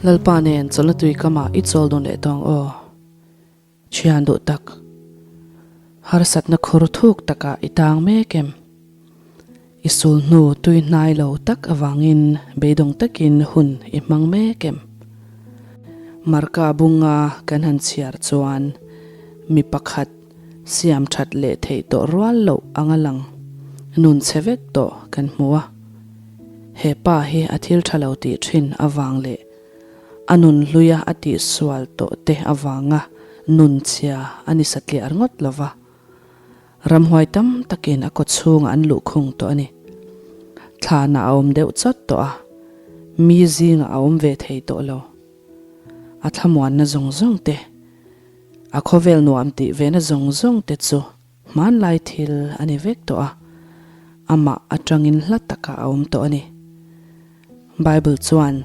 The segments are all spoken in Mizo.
Lalpa nen chawlhna tui kamah i chawl dun leh tawh ang aw. Thian duh tak, harsatna khur thuk takah i tang mek em? I sul hnu tui hnai lo tak avangin beidawng takin hun i hmang mek em? Marka bunga kan han chhiar chuan mi pakhat siam that leh theih tawh rual loh anga lang nun chhe vek tawh kan hmu a. He pa hi a thil tha lo tih thin avang leh a nun hluia a tihsual tawh te avanga nun chhia a ni satliah ringawt lo va. Ramhuai tam takin a kawchhungah an luhkhung tawh a ni. Thlanah a awm deuh chawt tawh a, mi zingah a awm ve thei tawh lo. A thlamuanna zawng zawng te, a khawvel nuam tih vena zawng zawng te chu hmanlai thil a ni vek tawh a, amah atangin hla takah a awm tawh a ni. Bible chuan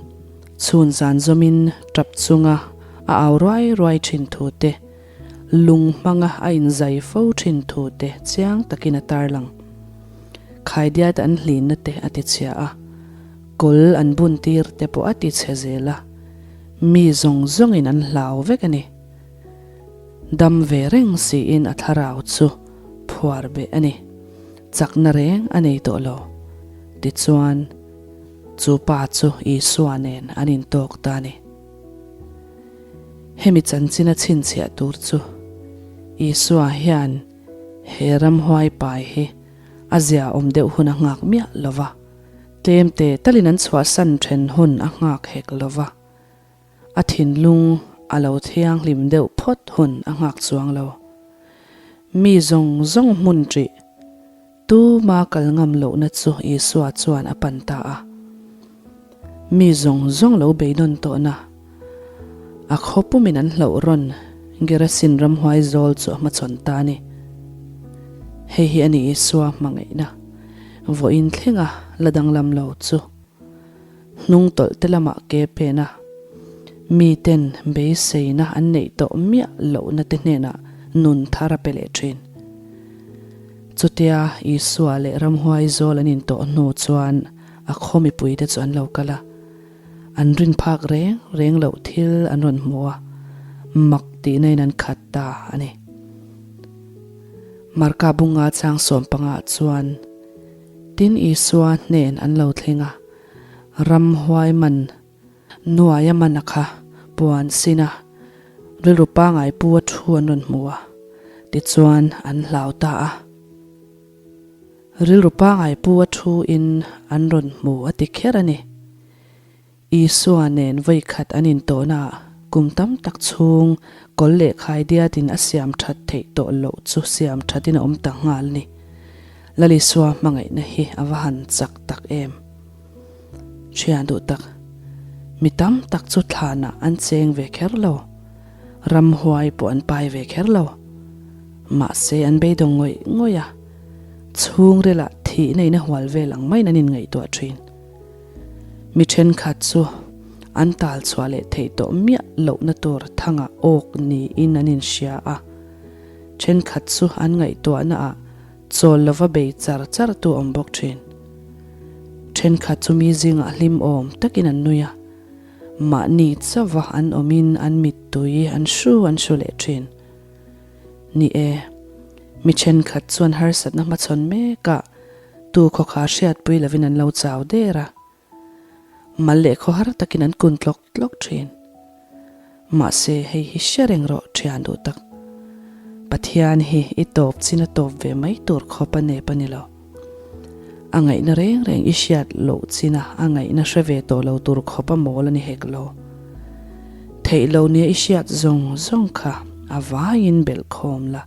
chhun zan zawmin tap chunga a au ruai ruai thin thu te, lung hmanga a inzai fo thin thu te chiang takin a tarlang. Khaidiat an hlinna te a tichhia a, kawl an bun tir te pawh a tichhe zel a, mi zawng zawngin an hlau vek a ni. Dam ve reng siin a thlarau chu phuar beh a ni. Chakna reng a nei tawh lo. Tichuan, chu pa chu Isua nen an intawk ta a ni. Hemi chanchin a chhinchhiah tur chu Isua hian he ramhuai pai hi a zia awm deuh hun a nghak miah lo va, tlemte talin an chhuahsan then hun a nghak hek lo va, a thinlung a lo thianghlim deuh phawt hun a nghak chuang lo. Mi zawng zawng hmun ṭih Tuma kal ngam lohna chu Isua chuan a pan ta a. Mi zawng zawng lo beidawn tawhna, a khaw pumin an hlauh rawn Gerasin ramhuai zawl chu a hmachhawn ta a ni. Hei hi a ni Isua hmangaihna, vawiin thlenga la danglam lo chu. Hnung tawlh te lamah ke pen a, miten beiseina an neih tawh miah lohna te hnenah nun thar a pe leh thin. Chutia Isua leh ramhuai zawl an intawh hnu chuan a khaw mipuite chu an lo kal a, an rin phak reng reng loh thil an rawn hmu a, mak tihna in an khat ta a ni. Marka bunga chang sawmpangah chuan Tin Isua hnen an lo thleng a, ramhuai man nuaia man a kha puan sin a, rilru pangai pu a thu an rawn hmu a, tichuan an hlau ta a. Rilru pangai pu a thu in an rawn hmu a ti kher a ni. Isua nen vawikhat an intawhnaah kum tam tak chhung kawl leh khaidiatin a siam that theih tawh loh chu siam thatin a awm ta nghal ni. Lal Isua hmangaihna hi a va han chak tak em! Thian duh tak, mi tam tak chu thlanah an cheng ve kher lo, ramhuai pawh an pai ve kher lo. Mahse an beidawng ngawih ngawih a, chhungrilah thihna in a hual vel ang maiin an inngaihtuah thin. Mi thenkhat chu an tal chhuah leh theih tawh miah lohna tur thangah awk niin an inhria a, thenkhat chu an ngaihtuahnaah chawl lova bei char char tu awm bawk thin. Thenkhat chu mi zingah hlim awm takin an nui a, mahni chauva an awmin an mittui an hru an hru leh thin. Ni e, mi thenkhat chuan harsatna hmachhawn mekah Tu khawkha hriatpui lovin an lo chau der a, mal leh khawhar takin an kun tlawk tlawk thin. Mahse hei hi hre reng rawh thian duh tak. Pathian hi i tawp chin a tawp ve mai tur khawp a nep a ni lo. A ngaihna reng reng i hriat loh china a ngaihna hre ve tawh lo tur khawp a mawl a ni hek lo. Theih lo nia i hriat zawng zawng kha a vaiin belh khawm la,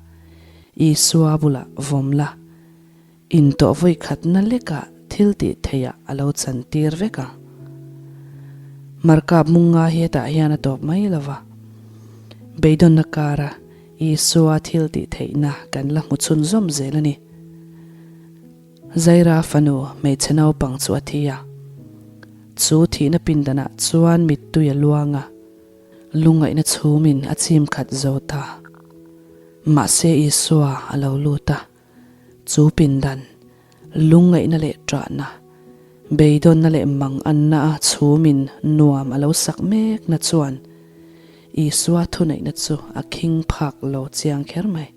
Isua bulah vawm la, Intawh vawi khatna lekah thil tih theihah a lo chan tir vek a. Markap munga hi hetah hian a tawp mai lo va. Beidawnna kara Isua thil tih theihna kan la hmu chhunzawm zel a ni. Zaira fanu hmeichhe naupang chu a thi a. Chu thihna pindanah chuan mittui a luang a, lungaihna chhumin a chim khat zo ta. Mahse Isua a lo lut a. Chu pindan, lungngaihna leh ṭahna, Beidawnna leh manganna a chhumin nuam a lo sak mekna chuan Isua thuneihna chu a khing phak lo chiang kher mai.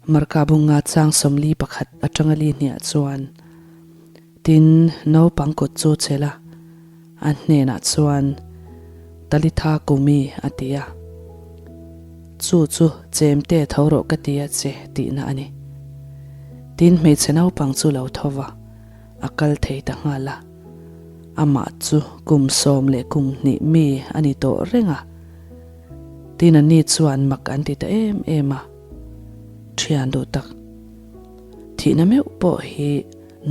Marka bunga chang 41 atanga li hniah chuan, Tin, naupang kut chu chel a, a hnenah chuan, Talitha kumi a ti a. Chu chu chemte tho rawh ka ti a che tihna a ni. Tin, hmeichhe naupang chu lo tho va, a kal thei ta nghal a. Amah chu kum 12 mi a ni tawh reng a. Tin anni chuan mak an ti ta em em a, Thian duh tak, thihna meuh pawh hi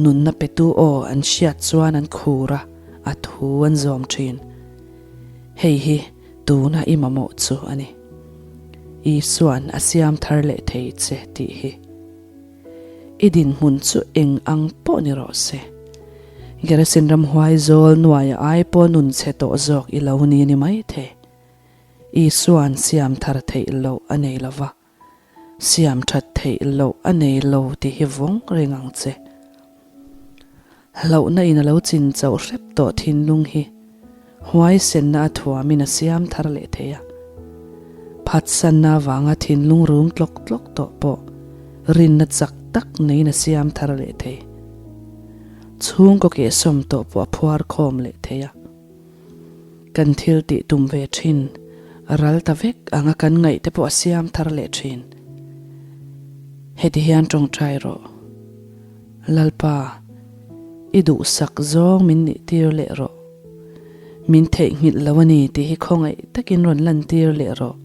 nunna petu aw an hriat chuan an khur a, a thu an zawm thin. Hei hi tuna i mamawh chu a ni. Isua'n a siam thar leh thei che tih hi. I dinhmun chu eng ang pawh ni rawh se. Gerasin ramhuai zawl nuaia ai pawh nun chhe tawh zawk i lo ni ni mai thei. Isua'n siam thar theih loh a nei lo va, siam that theih loh a nei lo tih hi vawng reng ang che. Hlauhna in a lo chin chauh hrep tawh thinlung hi huaisenna a thuamin a siam thar leh thei a. Phatsanna avanga thinlung rum tlawk tlawk tawh pawh rinna chak tak neiin a siam thar leh thei. Chhungkaw kehsawm tawh pawh a phuar khawm leh thei a. Kan thil tih tum ve thin, ral ta vek anga kan ngaih te pawh a siam thar leh thin. Heti hian tawngtai rawh. Lalpa, i duhsak zawng min nih tir leh rawh. Min theihnghilh lo a ni tih hi khawngaih takin rawn lan tir leh rawh.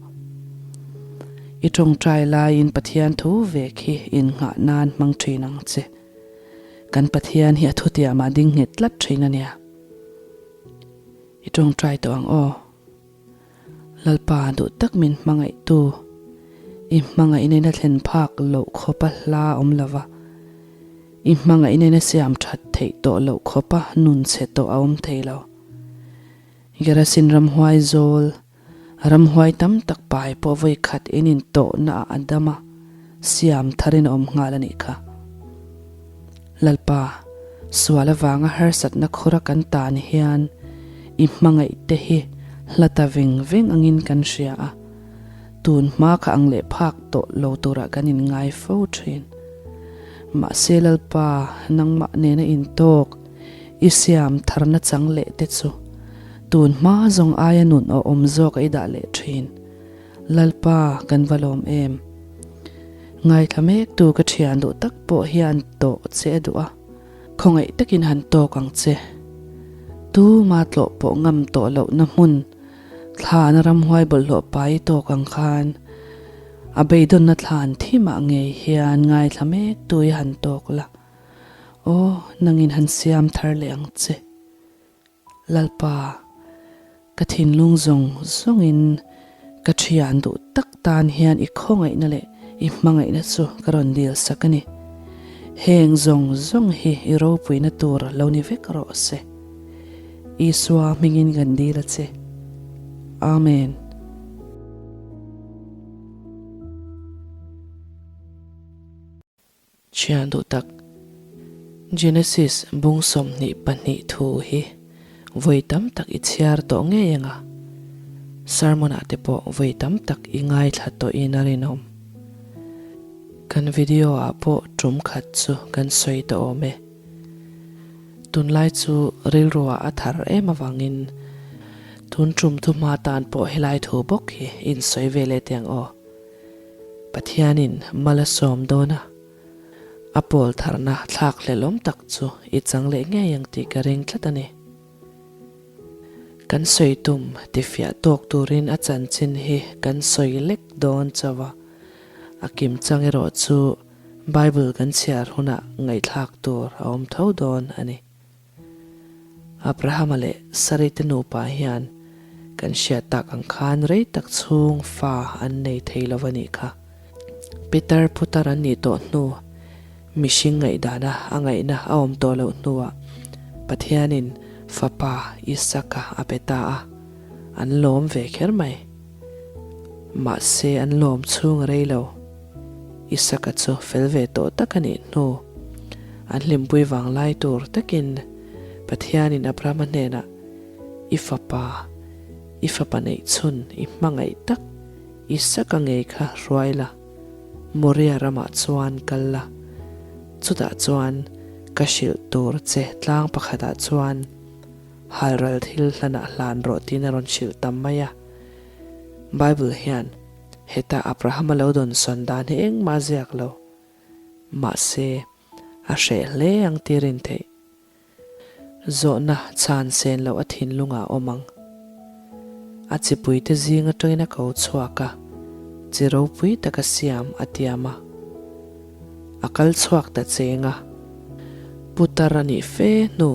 I tawngtai laiin Pathian thu ve khi innghah nan hmang thin ang che. Kan Pathian hi a thutiamah ding nghet tlat thin a nia. I tawngtai tawh ang aw. Lalpa duh tak min hmangaihtu, i hmangaihna in a thlen phak loh khawpa hla awm lova, i hmangaihna in a siam that theih tawh loh khawpa nun chhe tawh a awm thei lo. Gerasin ramhuai zawl Ramhuai tam tak pai pawh vawi khat in intawhna ah a dam a, siam tharin a awm nghal a nih kha. Lalpa, sual avanga harsatna khura kan tan hian i hmangaih te hi hla ta veng veng angin kan hria a, tun hma kha ang leh phak tawh lo turah kan inngai fo thin. Mahse Lalpa, nangmah nena intawk i siam tharna chang leh te chu Tun hma zawng aia nun a awm zawk a i dah leh thin. Lalpa kan va lawm em. Ngaithla mek tu ka thian duh tak pawh hian tawh che a duh a, khawngaih takin han tawk ang che. Tuma tlawh pawh ngam tawh lohna hmun thlana ramhuai bawlhhlawh pai tawk ang khan a beidawnna thlan thimah ngei hian ngaithla mek tu i han tawk la. Aw, nangin han siam thar leh ang che. Lalpa, ka thinlung zawng zawngin ka thian duh tak tan hian i khawngaihna leh i hmangaihna chu ka rawn dil sak a ni. Heng zawng zawng hi i ropuina tur lo ni vek rawh se. Isua hmingin kan dil a che. Amen. Thian duh tak, Genesis bung 22 thu hi vawi tam tak i chhiar tawh ngei ang a, sermon ah te pawh vawi tam tak i ngaithla tawhin a rinawm. Kan video ah pawh tum khat chu kan sawi tawh awm e. Tunlai chu rilru ah a thar em avangin tun tum thu hma tan pawh helai thu bawk hi in sawi ve leh teh ang aw. Pathianin mal a sawm dawn a, a pawl tharna thlak hlelawm tak chu i chang leh ngei ang tih ka ring tlat a ni. Kan sawi tum tifiah tawk turin a chanchin hi kan sawi lek dawn chauh a, a kim chang erawh chu Bible kan chhiar hunah ngaihthlak tur a awm tho dawn a ni. Abrahama leh Sari te nupa hian kan hriat tak ang khan rei tak chhung fa an nei thei lo a nih kha. Pitar putar an nih tawh hnu, mihring ngaihdana a ngaihna a awm tawh loh hnuah Pathianin fapa Isaka a pe ta a, an lawm ve kher mai. Mahse an lawm chhung a rei lo. Isaka chu fel ve tawh tak a nih hnu. An hlimpui vang lai tur takin Pathianin Abrahama hnenah, I fapa, i fapa neih chhun i hmangaih tak Isaka ngei kha hruai la, Moria ramah chuan kal la, chutah chuan ka hrilh tur che tlang pakhatah chuan halral thil hlanah hlan rawh tiin a rawn hrilh tam mai a. Bible hian heta Abrahama lo dawnsawn dan hi engmah a ziak lo. Mahse, a hreh hle ang tih rin theih. Zawhna chhan sen loh a thinlungah a awm ang. A chipuite zing atangin a ko chhuak a, chi ropui taka siam a tiam a. A kal chhuak ta cheng a. Putar a nih fe hnu,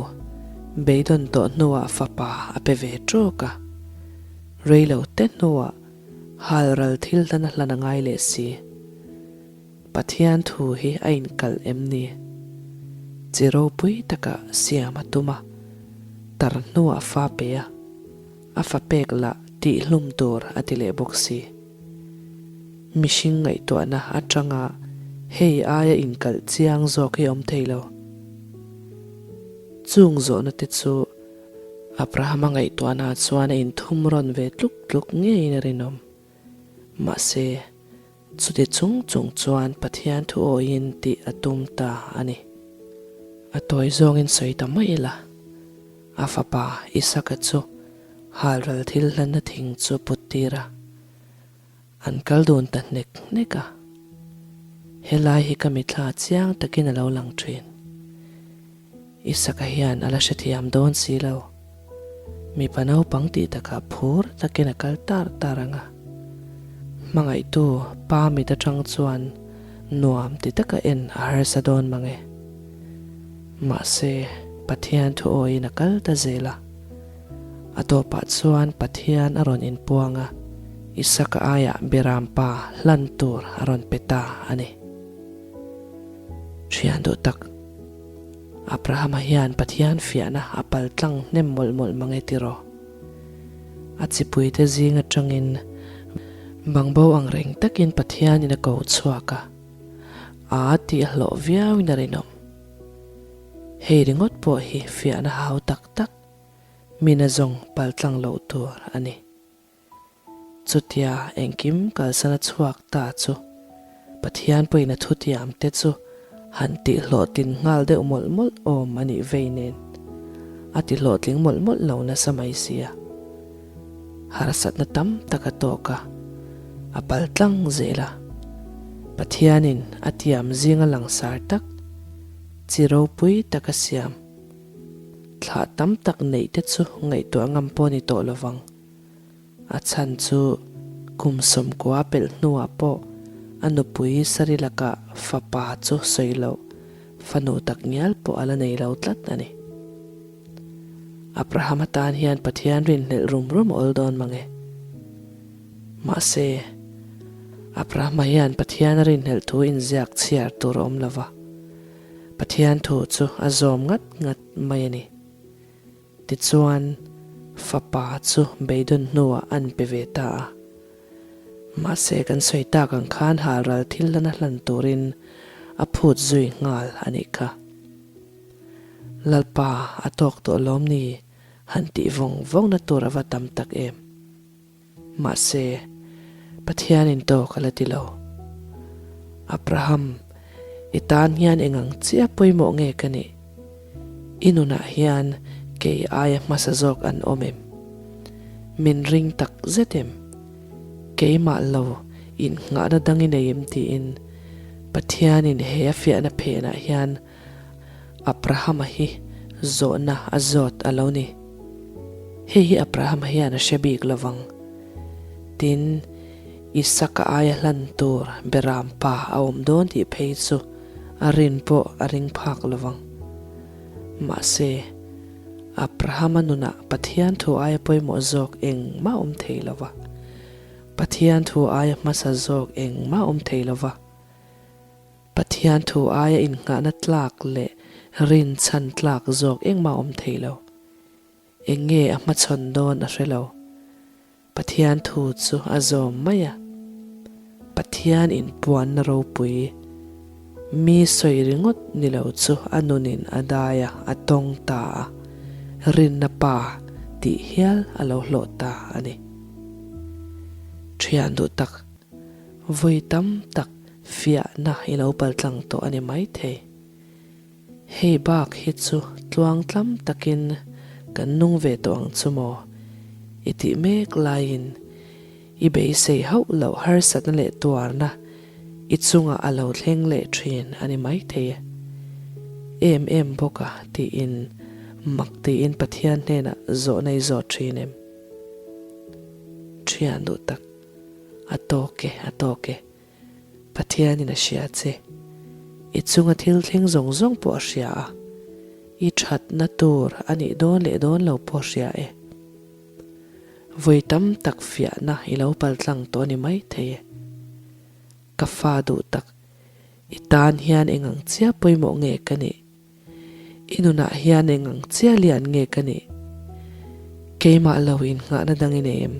beidawn tawh hnuah fapa a pe ve tawk a. Reilo te hnuah halral thil hlan a hlan a ngai leh si. Pathian thu hi a inkalh em ni? Chi ropui taka siam a tum a, tar hnuah fa pe a, a fa pek lah tihhlum tur a ti leh bawk si. Mihring ngaihtuahna atanga hei aia inkalh chiang zawk hi awm thei lo. Chung zawhna te chu Abrahama ngaihtuahna chuan a inthum rawn ve tluk tluk ngeiin a rinawm. Mahse, Chuti chung chung chuan Pathian thu awiin tih a tum ta a ni. A tawi zawngin sawi ta mai ila, a fapa Isaka chu halral thil hlanna thing chu put tir a, an kal dun ta hnek hnek a. Helai hi ka mithla chiang takin a lo lang thin. Isaka hian a la hrethiam dawn si lo. Mipa naupang tih takah phur takin a kal tar tar ang a. Hmangaihtu pa mit atang chuan nuam ti taka en a harsa dawn mang e. Mahse, Pathian thu awiin a kal ta zel a. A tawpah chuan Pathian a rawn inpuang a, Isaka aiah Biram pa hlan tur a rawn pe ta a ni. Thian duh tak. Abrahama hian Pathian fiahna a pal tlang hnem mawlh mawlh mang e tiraw? A chipuite zing atangin bangbo ang reng takin Pathianin a ko chhuak a, a tih a hlawh viauin a rinawm. Hei ringawt pawh hi fiahna hau tak tak mina zawng pal tlang loh tur a ni. Chutia engkim kalsan a chhuak ta chu Pathian pawhin a thutiam te chu han tihhlawhtlin nghal deuh mawlh mawlh awm a nih vei nen a tihlawhtling mawlh mawlh lo nasa mai sia. Harsatna tam tak a tawk a, a pal tlang zel a. Pathianin a tiam zinga langsar tak, chi ropui tak a siam. Thlah tam tak neih te chu ngaihtuah ngam pawh ni tawh lovang. A chhan chu kum 90 pelh hnuah pawh a nupui Sari lakah fapa chu sawi loh, fanu tak ngial pawh a la nei lo tlat a ni. Abrahama tan hian Pathian rinhlelh rum rum a awl dawn mang e. Mahse, Abrahama hian Pathian a rinhlelh thu inziak chhiar tur a awm lo va, Pathian thu chu a zawm ngat ngat mai a ni. Tichuan, fapa chu beidawn hnuah an pe ve ta a. Mahse, kan sawi tak ang khan halral thil lana hlan turin a phut zui nghal a nih kha. Lalpa a tawk tawh lawm ni han tih vawng vawngna tur a va tam tak em. Mahse, Pathianin tawk a la ti lo. Abraham, i tan hian eng ang chiah pawimawh nge ka nih? I nunah hian kei aia hmasa zawk an awm em? Min ring tak zet em? Keimah lo innghahna dang i nei em tiin Pathianin he a fiahna phenah hian Abrahama hi zawhna a zawt a lo ni. Hei hi Abrahama hian a hre bik lo vang. Tin, Isaka aia hlan tur Beram pa a awm dawn tih phei chu a rin pawh a ring phak lo vang. Mahse, Abrahama nunah Pathian thu aia pawimawh zawk engmah awm thei lo va. Pathian thu aia hmasa zawk engmah awm thei lo va. Pathian thu aia innghahna tlak leh rinchhan tlak zawk engmah awm thei lo. Eng nge a hmachhawn dawn a hre lo. Pathian thu chu a zawm mai a. Pathian inpuanna ropui. Mi sawi ringawt ni lo chu a nunin a dai a, a tawng ta a, rinna pa tih hial a lo hlawh ta a ni. Thian duh tak, vawi tam tak fiahna i lo paltlang tawh a ni maithei. Hei bak hi chu tluang tlam takin kan nung ve tawh ang chu maw? I tih mek laiin i beisei hauh loh harsatna leh tuarna i chungah a lo thleng leh thin a ni maithei e. Em em bawk a tiin mak tiin Pathian hnenah zawhna i zawt thin em? Thian duh tak, a tawk e, a tawk e. Pathianin a hria che. I chunga thil thleng zawng zawng pawh a hria a, i thatna tur a nih dawn leh dawn lo pawh a hria e. Vawi tam tak fiahna i lo paltlang tawh a ni maithei e. Ka fa duh tak, i tan hian eng ang chia pawimawh nge ka nih? I nunah hian eng ang chia lian nge ka nih? Keimah lo innghahna dang i nei em?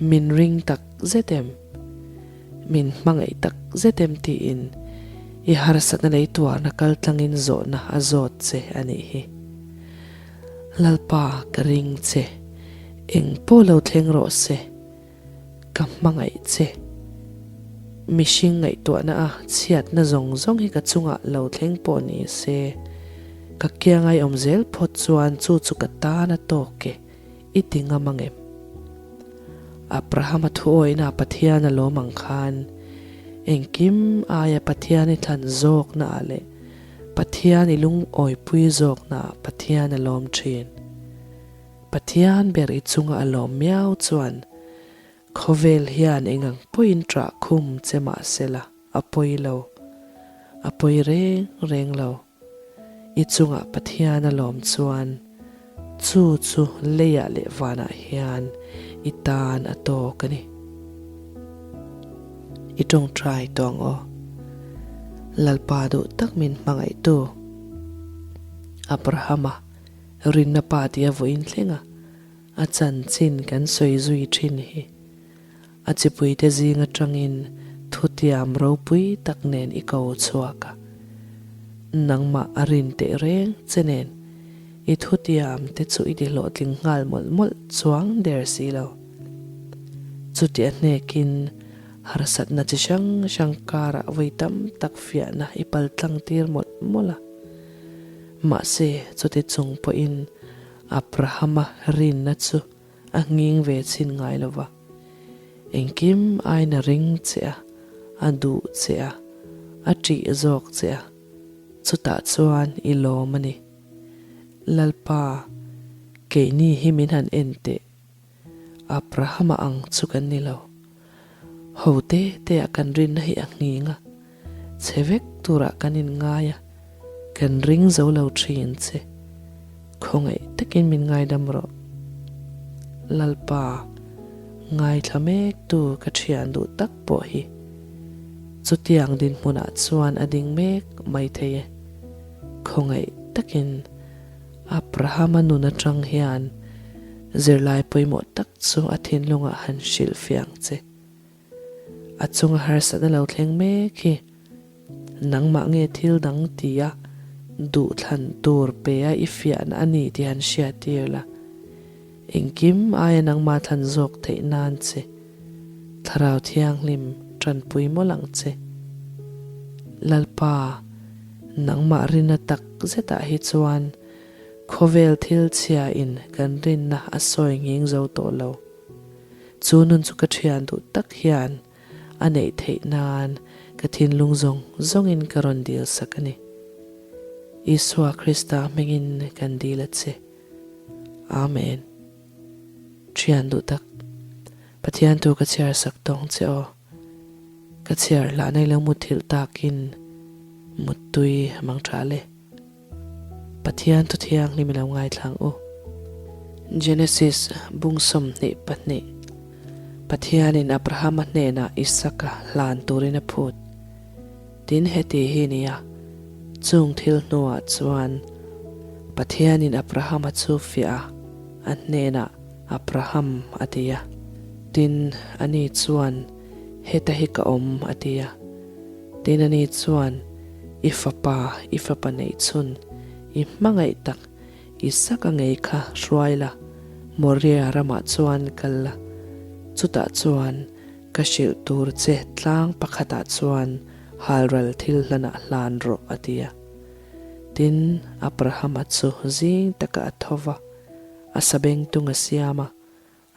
Min ring tak zet em? Min hmangaih tak zet em tiin i harsatna lei tuarna kal tlangin zawhna a zawt che a nih hi. Lalpa ka ring che, eng pawh lo thleng rawh se. Ka hmangaih che. Mihring ngaihtuahna a chhiatna zawng zawng hi ka chungah lo thleng pawh ni se, ka kiangai awm zel phawt chuan chu chu ka tan a tawk e, i ti ngam ang em? Abrahama thuawihna Pathian a lawm ang khan, engkim aia Pathian i thlan zawkna ah leh Pathian i lungawipui zawkna ah Pathian a lawm thin. Pathian ber i chunga a lawm miau chuan khawvel hian eng ang pawhin ṭah khum che mah sela a pawi lo, a pawi reng reng lo. I chungah Pathian a lawm chuan chu chu leiah leh vanah hian i tan a tawk a ni. I ṭawngṭai tawh ang aw. Lalpa duh tak min hmangaihtu Abrahama Rinna pa tia vawiin thleng a, a chanchin kan sawi zui thin hi. A chipuite zing atangin thutiam ropui tak nen i ko chhuak a. Nangmah a rin teh reng che nen i thutiam te chu i ti hlawhtling nghal mawlh mawlh chuang der si lo. Chuti a hnekin harsatna chi hrang hrang karah vawi tam tak fiahna i paltlang tir mawlh mawlh a. Mahse, chuti chung pawhin Abrahama rinna chu a nghing ve chhin ngai lo va. Engkim aiin a ring che a, a duh che a, a ṭih zawk che a, chutah chuan i lawm a ni. Lalpa, keini hi min han en teh. Abrahama ang chu kan ni lo. Ho te te ah kan rinna hi a nghing a, chhe vek turah kan inngai a, kan ring zo lo thin che. Khawngaih takin min ngaidam rawh. Lalpa, ngaithla mek tu ka thian duh tak pawh hi chutiang dinhmunah chuan a ding mek mai thei e. Khawngaih takin. Abrahama nun atang hian zirlai pawimawh tak chu a thinlungah han hrilh fiah ang che. A chunga harsatna lo thleng mek hi nangmah nge thil dang tia duhthlan tur pe a i fiahna a ni tih han hriattir la. Engkim aia nangmah thlan zawk theih nan che Thlarau Thianghlim tanpui mawlh ang che. Lalpa, nangmah rinna tak zetah hi chuan khawvel thil chhia in kan rinna a sawi nghing zo tawh lo. Chu nun chu ka thian duh tak hian a neih theih nan ka thinlung zawng zawngin ka rawn dil sak a ni. Isua Krista hmingin kan dil a che. Amen. Thian duh tak, Pathian tu ka chhiar sak tawng che aw. Ka chhiar hlah nei lo muthilh takin muttui mang tha le. Pathian thu thianghlim i lo ngaithlang u. Genesis bung 22 Pathianin Abrahama hnenah Isaka hlan turin a phut. Tin heti hi nia, chung thil hnuah chuan Pathianin Abrahama chu fiah a, a hnenah Abraham a ti a. Tin, ani chuan, Heta hi ka awm, a ti a. Tin, ani chuan, I fapa, i fapa neih chhun, i hmangaih tak, Isaka ngei kha hruai la, Moria ramah chuan kal la, chutah chuan ka hrilh tur che tlang pakhatah chuan halral thil hlanah hlan rawh, a ti a. Tin, Abrahama chu zing taka a tho va, a sabengtung a siam a,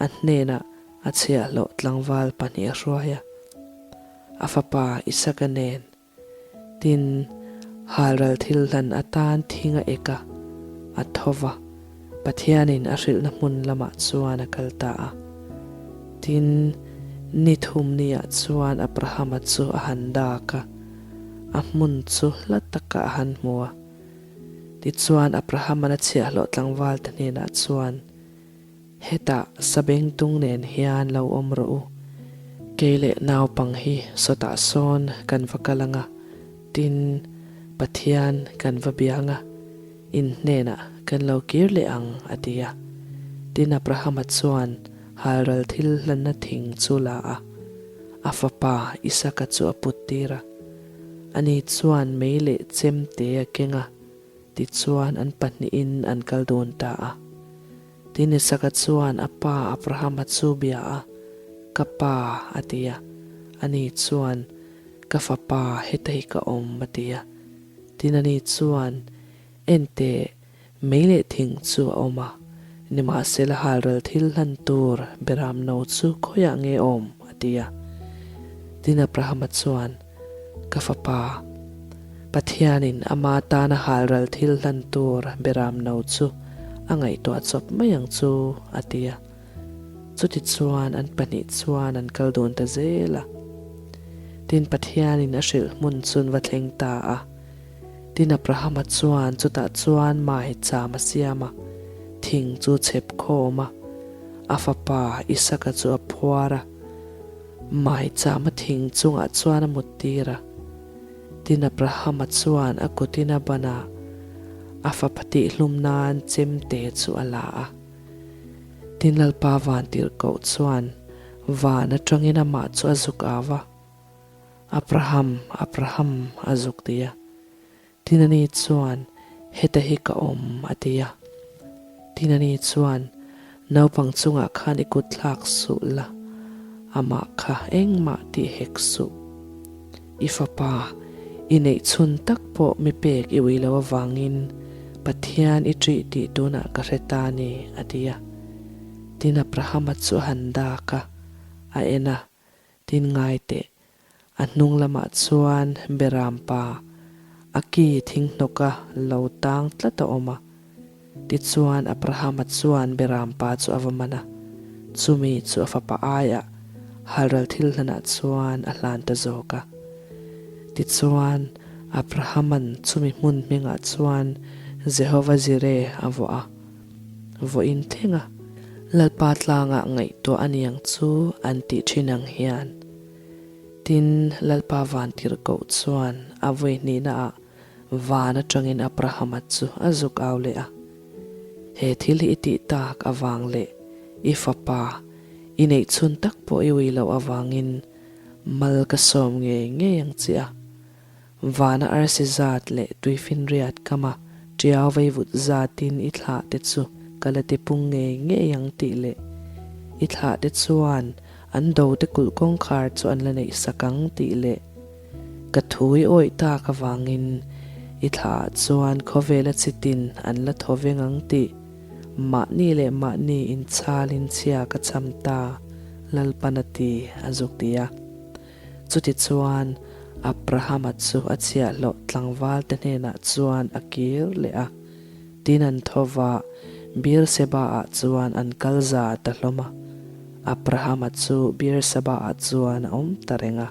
a hnenah a chhiahhlawh tlangval pahnih a hruai a, a fapa Isaka nen. Tin, halral thil hlan atan thing a ek a, a tho va, Pathianin a hrilhna hmun lamah chuan a kal ta a. Tin, ni thum niah chuan Abrahama chu a han dak a, a hmun chu hla takah a han hmu a. Tichuan Abrahama'n a chhiahhlawh tlangvalte hnenah chuan, Hetah sabengtung nen hian lo awm rawh u. Kei leh naupang hi sawtah sawn kan va kal ang a, tin, Pathian kan va bia ang a, in hnenah kan lo kir leh ang, a ti a. Tin, Abrahama chuan halral thil hlanna thing chu la a, a fapa Isaka chu a put tir a. Ani chuan mei leh chemte a keng a, tichuan an pahnihin an kal dun ta a. Tin Isaka chuan a pa Abrahama chu bia a, Ka pa, a ti a. Ani chuan, Ka fapa, heta hi ka awm, a ti a. Tin ani chuan, Enteh, mei leh thing chu a awm a, nimahsela halral thil hlan tur beram no chu khawiah nge awm? a ti a. Tin Abrahama chuan, Ka fapa, Pathianin ama tana halral thil hlan tur beram no chu a ngaihtuah chawp mai ang chu, a ti a. Chutichuan an pahnih chuan an kal dun ta zel a. Tin, Pathianin a hrilh hmun chu an va thleng ta a. Tin, Abrahama chuan chutah chuan mai cham a siam a, thing chu chhep khawm a, a fapa Isaka chu a phuar a. Maichama thing chungah chuan a mut tir a. Tin Abrahama chuan a kutin a ban a, a fapa tihhlum nan chemte chu a la a. Tin Lalpa vantirhkoh chuan van atangin amah chu a zuk au a, Abraham, Abraham, a zuk ti a. Tin ani chuan, Heta hi ka awm, a ti a. Tin ani chuan, Naupang chungah khan i kut thlak suh la, amah kha engmah tih hek suh. I fapa, i neih chhun tak pawh mi pek i ui lo avangin Pathian i ṭih tih tunah ka hre ta ni, a ti a. Tin Abrahama chu a han dak a, a en a, Tin ngai teh, A hnung lamah chuan Beram pa, a ki thinghnawka lo tang tlat a awm a. Tichuan Abrahama chuan Beram pa chu a va man a, chumi chu a fapa aiah halral thil hlanah chuan a hlan ta zawk a. Tichuan Abrahama'n chumi hmun hmingah chuan Jehova Jireh a vuah a, vawiin thleng a, Lalpa tlangah ngaihtuah a niang chu an tih thin ang hian. Tin, Lalpa vantirhkoh chuan a vawi hnihnaah van atangin Abrahama chu a zuk au leh a, He thil hi i tih tak avang leh i fapa i neih chhun tak pawh i ui loh avangin mal ka sawm ngei ngei ang che a. Vana arsi zat leh tuifinriat kama ṭiau veivut zatin i thlah te chu ka la tipung ngei ngei ang tih leh i thlah te chuan an do te kulh kawngkhar chu an la neih sak ang tih leh ka thu i awih tak avangin i thlah ah chuan khawvela chitin an la thaw veng ang tih mahni leh mahni inchhalin chhia ka cham ta Lalpan a ti a zuk ti a. Chutichuan, Abrahama chu a chhiahhlawh tlangvalte hnenah chuan a kir leh a, tin an tho va, Beer-seba-ah chuan an kal za ta hlawm a. Abrahama chu Beer-seba-ah chuan a awm ta reng a.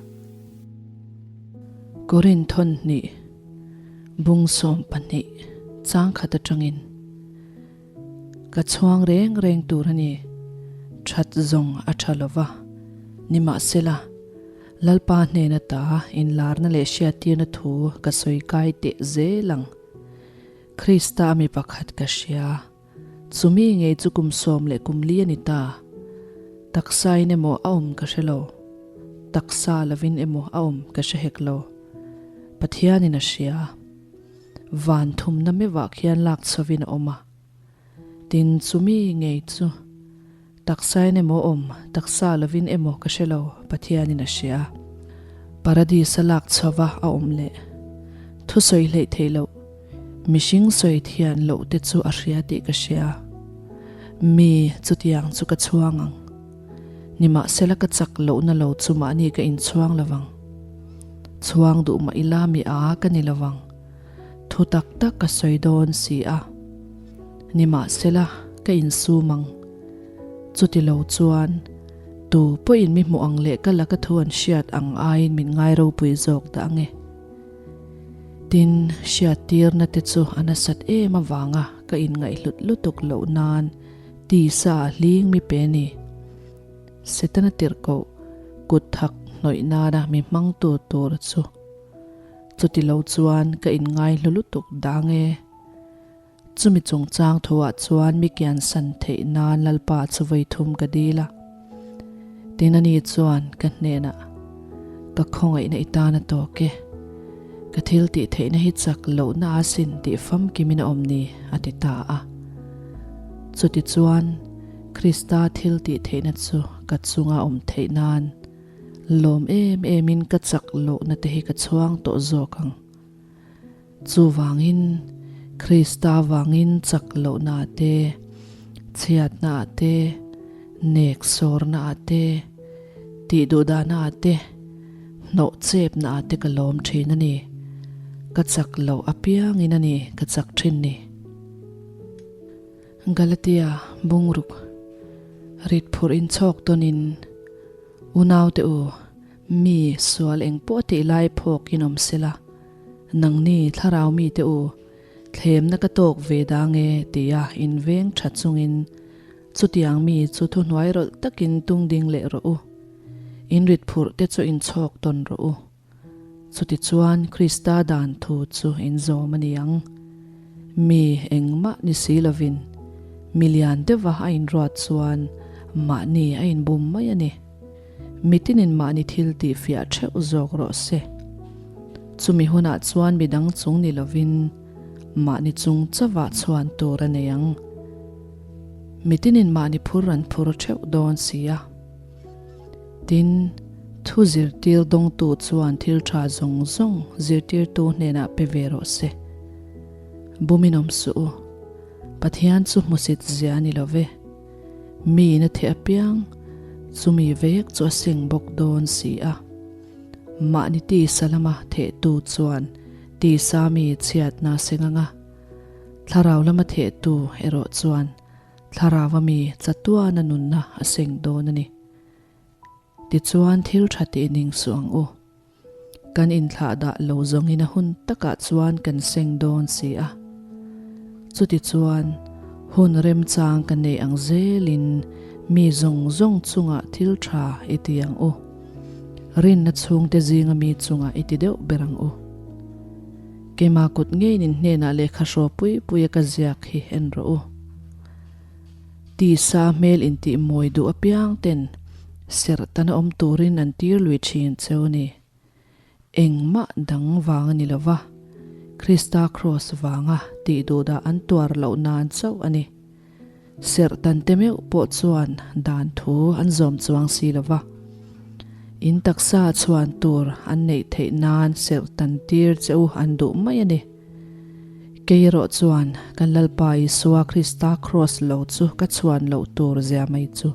Korin thawnhnih, bung 12, chang khat atangin. Ka chhuang reng reng tur a ni. That zawng a tha lo va. Nimahsela, Lalpa hnena ta inlarna leh hriattirna thu ka sawi kai teh zel ang. Krista mi pakhat ka hria. Chumi ngei chu kum sawm leh kum li a ni ta. Taksain emaw a awm ka hre lo. Taksa lovin emaw a awm ka hre hek lo. Pathianin a hria. Van thumna meuhah khian lak chhovin a awm a. Tin, chumi ngei chu taksain emaw awm, taksa lovin emaw ka hre lo, Pathianin a hria. Paradis-a lak chhova a awm leh thusawi hleih theih loh, mihring sawi thian loh te chu a hria tih ka hria. Mi chutiang chu ka chhuang ang. Nimahsela ka chak lohna lo chu mahni ka inchhuang lovang. Chhuang duh mah ila mi a ka ni lovang. Thu tak tak ka sawi dawn si a. Nimahsela ka insum ang. Chuti lo chuan tu pawhin mi hmuh ang leh ka laka thu an hriat ang aiin min ngai ropui zawk dah ange. Tin, hriattirna te chu a nasat em avanga ka inngaihhlut lutuk loh nan tisa hling mi pe ni. Setana tirhkoh kut thak hnawih nana mi hmangtu tur chu chuti lo chuan ka inngaihlu lutuk dang e. Chumi chungchang thuah chuan mi kiansan theih nan Lalpa chu vawi thum ka dil a. Tin ani chuan ka hnenah, Ka khawngaihna i tan a tawk e. Ka thil tih theihna hi chak lohna a sin tih famkimin a awm ni, a ti ta a. Chutichuan, Krista thil tih theihna chu ka chunga awm theih nan lawm em emin ka chak lohna te hi ka chhuang tawh zawk ang. Chuvangin, Krista vangin chak lohna te, chhiatna te, nek sawrna te, tih duhdahna te, hnawh chepna te ka lawm thin a ni. Ka chak loh apiangin a ni ka chak thin ni. Galatia bungruk rit phurh inchhawk tawnin Unaute u, mi sual eng pawh tih lai phawk in awm sela, nangni thlarau mite u, thlemna ka tawk ve dang e tia inveng tha chungin chutiang mi chu thuhnuai rawlh takin tung ding leh rawh u. In rit phurh te chu inchhawk tawn rawh u. Chutichuan Krista dan thu chu in zawm a ni ang. Mi engmah ni si lovin mi lian deuha a inruat chuan mahni a inbum mai a ni. Mitinin mahni thil tih fiah theuh zawk rawh se. Chumi hunah chuan midang chung ni lovin mahni chung chauhah chhuan tur a nei ang. Mitinin mahni phur an phur theuh dawn si a. Tin, thu zirtir dawngtu chuan thil tha zawng zawng zirtirtu hnenah pe ve rawh se. Bumin awm suh u. Pathian chu hmusit zia a ni lo ve. Miin a theh apiang, chumi vek chu a seng bawk dawn si a. Mahni tisa lama thehtu chuan tisa mi chhiatna a seng ang a, thlarau lama thehtu erawh chuan Thlarau a mi chatuana nunna a seng dawn a ni. Tichuan thil tha tih ning suh ang u. Kan inthlah dah lo zawngin a hun takah chuan kan seng dawn si a. Chutichuan hun remchang ka neih ang zelin mi zawng zawng chungah thil tha i ti ang u. Rinna chhungte zinga mi chungah i ti deuh ber ang u. Keimah kut ngeiin in hnenah lehkha hraw pui puia ka ziak hi en rawh u. Tisa hmel intih mawi duh apiang ten serh tana awm turin an tir lui thin cheu a ni. Engmah dang vang a ni lo va, Krista kraws vanga tih duhdah an tuar loh nan chauh a ni. Serh tante meuh pawh chuan dan thu an zawm chuang si lo va. In taksa chhuan tur an neih theih nan serh tan tir che u an duh mai a ni. Kei erawh chuan kan Lalpa Isua Krista kraws lo chu ka chhuan loh tur zia mai chu.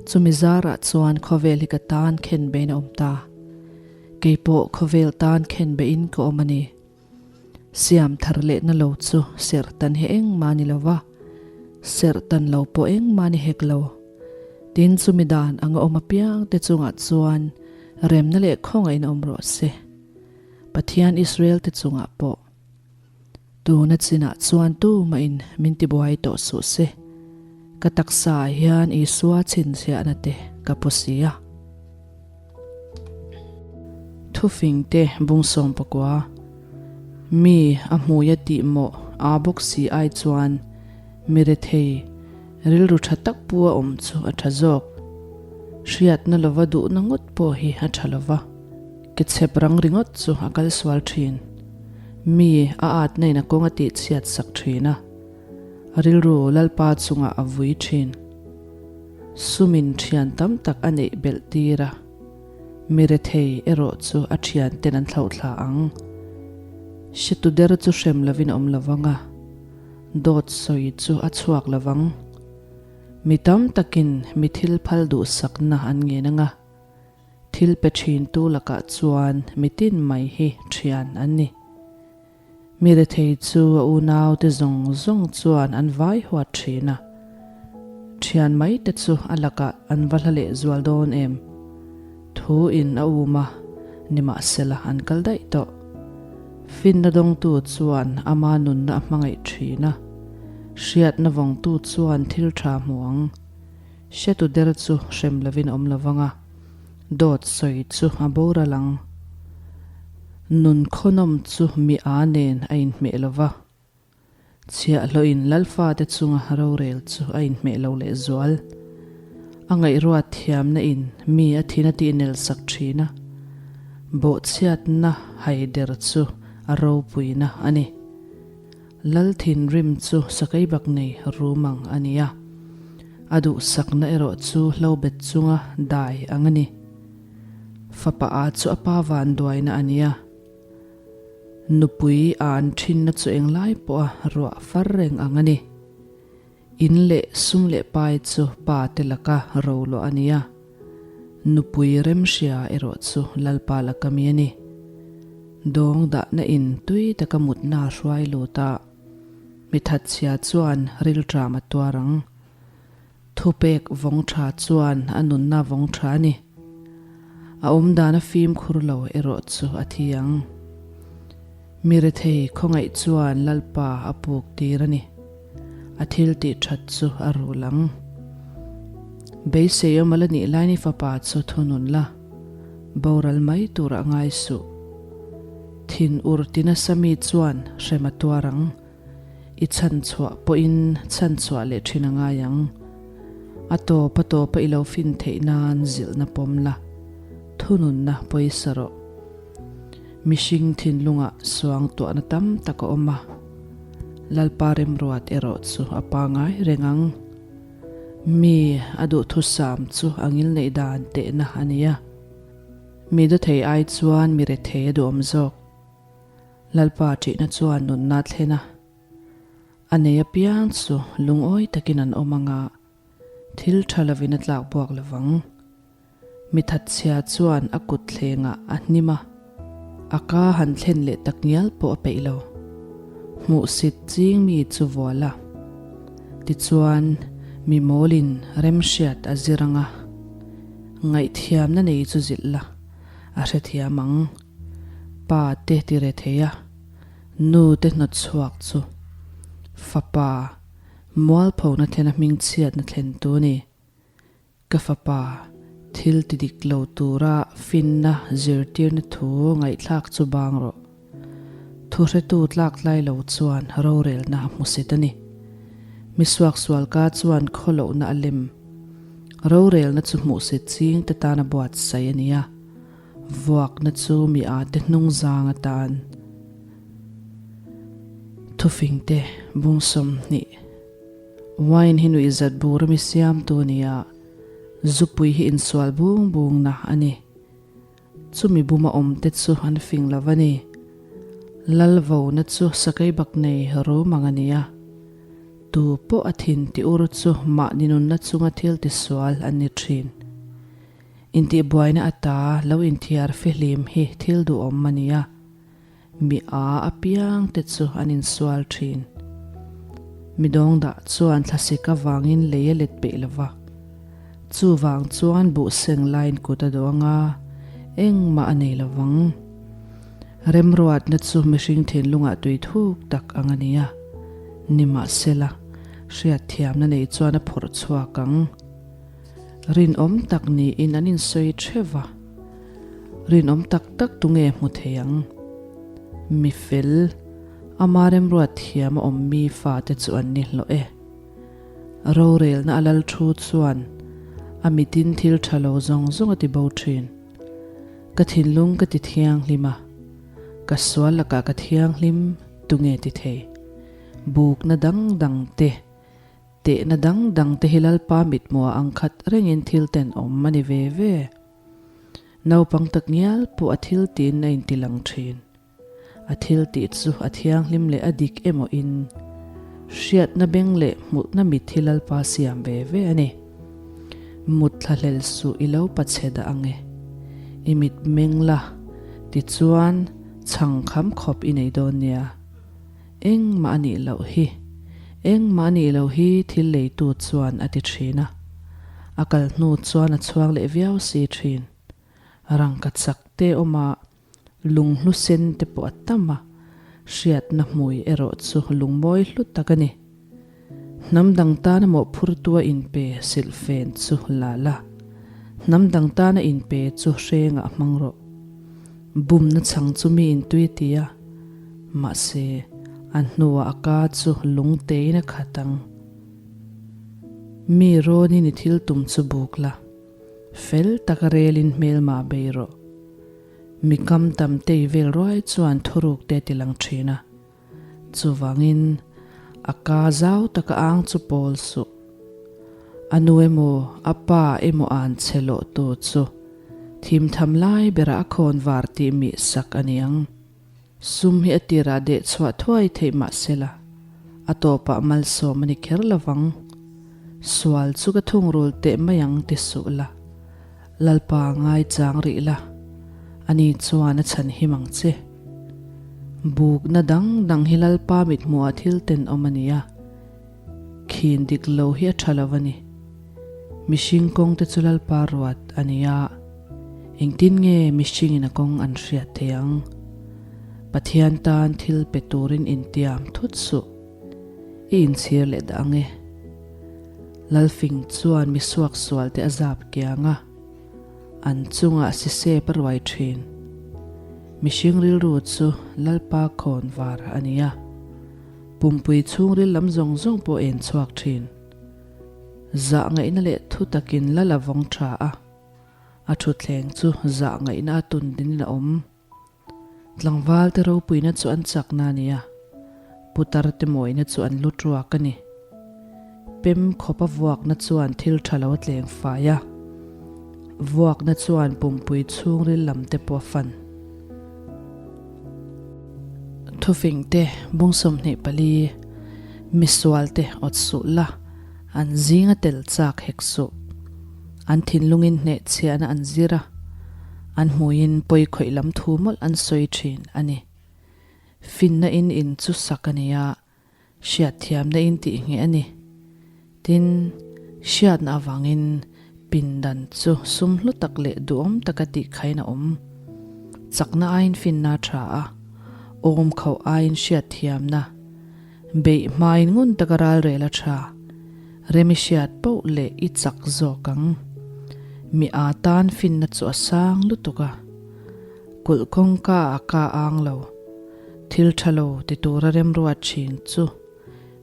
Chumi zarah chuan khawvel hi ka tan khen bein a awm ta. Kei pawh khawvel tan khen bein ka awm a ni. Siam thar lehna lo chu serh tan hi engmah ni lo va, serh tan lo pawh engmah ni hek lo. Tin, chumi dan anga awm apiang te chungah chuan remna leh khawngaihna awm rawh se. Pathian Israel te chungah pawh. Tuna chinah chuan tumahin min tibuai tawh suh se. Ka taksaah hian Isua chhinchhiahna te ka pu si a. Thufing te bung sawm pakua, Mi a hmuia tih mawh aa bawk si ai chuan mi rethei rilru tha tak pu a awm chu a tha zawk. Hriatna lova duhna ngawt pawh hi a tha lova. Ke chhep rang ringawt chu a kal sual thin. Mi a atna in a kawng a tih chhiat sak thin a. A rilru Lalpa chungah a vui thin. Sumin thian tam tak a neih belh tir a. Mi rethei erawh chu a thian ten an thlauhthla ang. Hretu der chu hrem lovin a awm lovang a, dawt sawi chu a chhuak lovang. Mi tam takin mi thil phal duhsakna an ngen ang a, thil pe thintu lakah chuan mi tin mai hi thian an ni. Mi rethei chu a unaute zawng zawng chuan an vai huat thin a, thian mai te chu a lakah an va hla leh zual dawn em? Thu in a um a, nimahsela an kal daih tawh. Finna dawngtu chuan ama nunna a hmangaih thin a, hriatna vawngtu chuan thil tha hmu ang. Hretu der chu hrem lovin a awm lovang a, dawt sawi chu a boral ang. Nun khawnawm chu mi a nen a inhmeh lo va. Chhiahhlawhin Lalfate chunga rorel chu a inhmeh lo lehzual. A ngaihruat thiamna in mi a thin a tihnel sak thin a, bawhchhiatna haider chu a ropuina a ni. Lal thinrim chu sakeibak nei rum ang a ni a, a duhsakna erawh chu hlobet chunga dai ang a ni. Fapa a chu a pa vanduaina a ni a. Nupui a an thinna chu englai pawha ruah far reng ang a ni. In leh sum leh pai chu pa te laka ro luah a ni a. Nupui remhria erawh chu Lalpa laka mi a ni. Dawng dahna in tui taka mutna a hruai lut a, mi thatchhia chuan rilṭam a tuar ang. Thupek vawng tha chuan a nunna vawng tha a ni. A awmdan a fimkhur lo erawh chu a thi ang. Mi rethei khawngaih chuan Lalpa a puk tir a ni. A thil tih that chu a rul ang. Beisei awm a la nih lai ni fapa chu thunun la, boral mai turah ngai suh. Thin ur ti nasa mi chuan hrem a tuar ang. I chhanchhuah pawhin chhanchhuah leh thin a ngai ang. A tawp a tawpa i lo fin theih nan zilhna pawm la, thununna pawisa rawh. Mihring thinlungah suangtuahna tam tak a awm a, Lalpa remruat erawh chu a pangai reng ang. Mi a duhthusam chu a ngilneih dan tehna a ni a, mi dawthei ai chuan mi rethei a duhawm zawk. Lalpa ṭihna chuan nunna thlen a, a nei apiang chu lungawi takin an awm ang a, thil ṭha lovin a tlak buak lo vang. Mi thatchhia chuan a kut thlengah a hnim a, a ka han thlen leh tak ngial pawh a peih lo. Hmuhsit ching mi chu vual a, tichuan mi mawlin remhriat a zir ang a, ngaihthiamna nei chu zilh la, a hrethiam ang. Pa te ti re thei a, nu te hnawt chhuak chu fapa mualphona thlena hmingchhiatna thlen tu a ni. Ka fapa, thil ti dik lo tura finna zirtirna thu ngaihthlak chu bang rawh. Thuhretu tlak tlai lo chuan rorelna a hmusit a ni. Mi suaksualka chuan khawlohna a lem. Rorelna chu hmuhsit ching te tana buatsaih a ni a. Vuakna chu mi ate hnung zang atan thufingte bung 20 Wine hi nuihzat bur ami siamtu a ni a, zupui hi insual bung bungna a ni. Chumi buma awmte chu an fing lo a ni. Lalvona chu sakei bak nei rum ang a ni a, tu pawh a thin ti ur chu mahni nunna chunga thil tisual an ni thin. Intihbuaina ata lo inthiar fihlim hi thil duhawm a ni a, mi a apiang te chu an insual thin. Mi dawngdah chuan thlasik avangin lei a let peih lo va, chuvang chuan buh seng laiin kut a duh ang a, engmah a nei lo vang. Remruatna chu mihring thinlungah tui thuk tak ang a ni a, nimahsela hriatthiamna nei chuan a phawrh chhuak ang. Rinawm tak niin an insawi theuh va, rinawm tak tak tunge hmu thei ang? Mi fel, ama remruat thiam a awm mi fate chu an ni hlawh e. Rorelna a lal thu chuan a mitin thil tha lo zawng zawng a ti bo thin. Ka thinlung ka ti thianghlim a, ka sual lakah ka thianghlim tunge ti thei? Bukna dang dang te, tehna dang dang te hi Lalpa mithmuha ang khat rengin thil tenawm a ni ve ve. Naupang tak ngial pawh a thil tiin a intilang thin. A thil tih chu a thianghlim leh a dik emaw in hriatna beng leh hmuhna mit hi Lalpa siam ve ve a ni. Mut thlahlel suh i lo pachhe dah ang e. I mit meng la, tichuan chhang kham khawp i nei dawn nia. Engmah a nih loh hi, engmah a nih loh hi thil leitu chuan a ti thin a. A kal hnu chuan a chhuak leh viau si thin. Rangka chak te awm a, Lunghlu sen te pawh a tam a, hriatna hmui erawh chu lungmawi hlu tak a ni. Hnam dang tana mawhphurtua inpe silhfen chu la la, hnam dang tana inpe chu hrengah hmang rawh. Bumna chhang chu mi intui ti a, mahse a hnuah a ka chu lungtein a khat ang. Mi rawnin i thil tum chu buk la. Fel taka relin hmelma bei rawh. Mi kam tam tei vel ruai chuan thuruk te ti lang thin a. Chuvangin a ka zau taka ang chu pawl suh. A nu emaw a pa emaw an che lawh tu chu thimtham lai berah a khawn var tih mih sak a ni ang. Sum hi a tirah deh chhuah thuai theih mah sela, a tawpah malsawm a ni kher lovang. Sual chu ka thungrul teh mai ang ti suh la, Lalpa ngaichang rih la, ani chuan a chhan him ang che. Bukna dang dang hi Lalpa mithmuhah thil tenawm a ni a, khin dik lo hi a tha lo a ni. Mihring kawng te chu Lalpa ruat a ni a, engtin nge mihringin a kawng an hriat thei ang? Pathian tan thil pe turin intiam thut suh, i inchhir leh dah ang e. Lalfing chuan mi suaksual te a zap kiang a, an chungah sisep a ruai thin. Mihring rilru chu Lalpa khawn var a ni a, pumpui chhungril lam zawng zawng pawh a enchhuak thin. Zah ngaihna leh thu takin la la vawng tha a, a thutthleng chu zah ngaihna a tun dinin a awm. Tlangval te ropuina chu an chakna a ni a, putar te mawina chu an lu tuak a ni. Pem khawp a vuakna chuan thil tha lo a tleng fai a, vuakna chuan pumpui chhungril lam te pawh a fan. Thufing te, bung 24, Misual te awt suh la, an zinga tel chak hek suh. An thinlungin hnehchhiahna an zir a, an hmuiin pawi khawih lam thu mawlh an sawi thin a ni. Finna in in chu sak a ni a, Hriatthiamna in tih ngheh a ni. Tin, hriatna avangin pindan chu sum hlu tak leh duhawm taka tih khain a awm. Chakna aiin finna a tha a, awm khauh aiin hriatthiamna, beih hmain ngun taka ralrel a tha. Rem i hriat poh leh i chak zawk ang. Mi aa tan finna chu a sang lutuk a. Kulh kawngka a ka ang lo. Thil tha lo ti tura remruat thin chu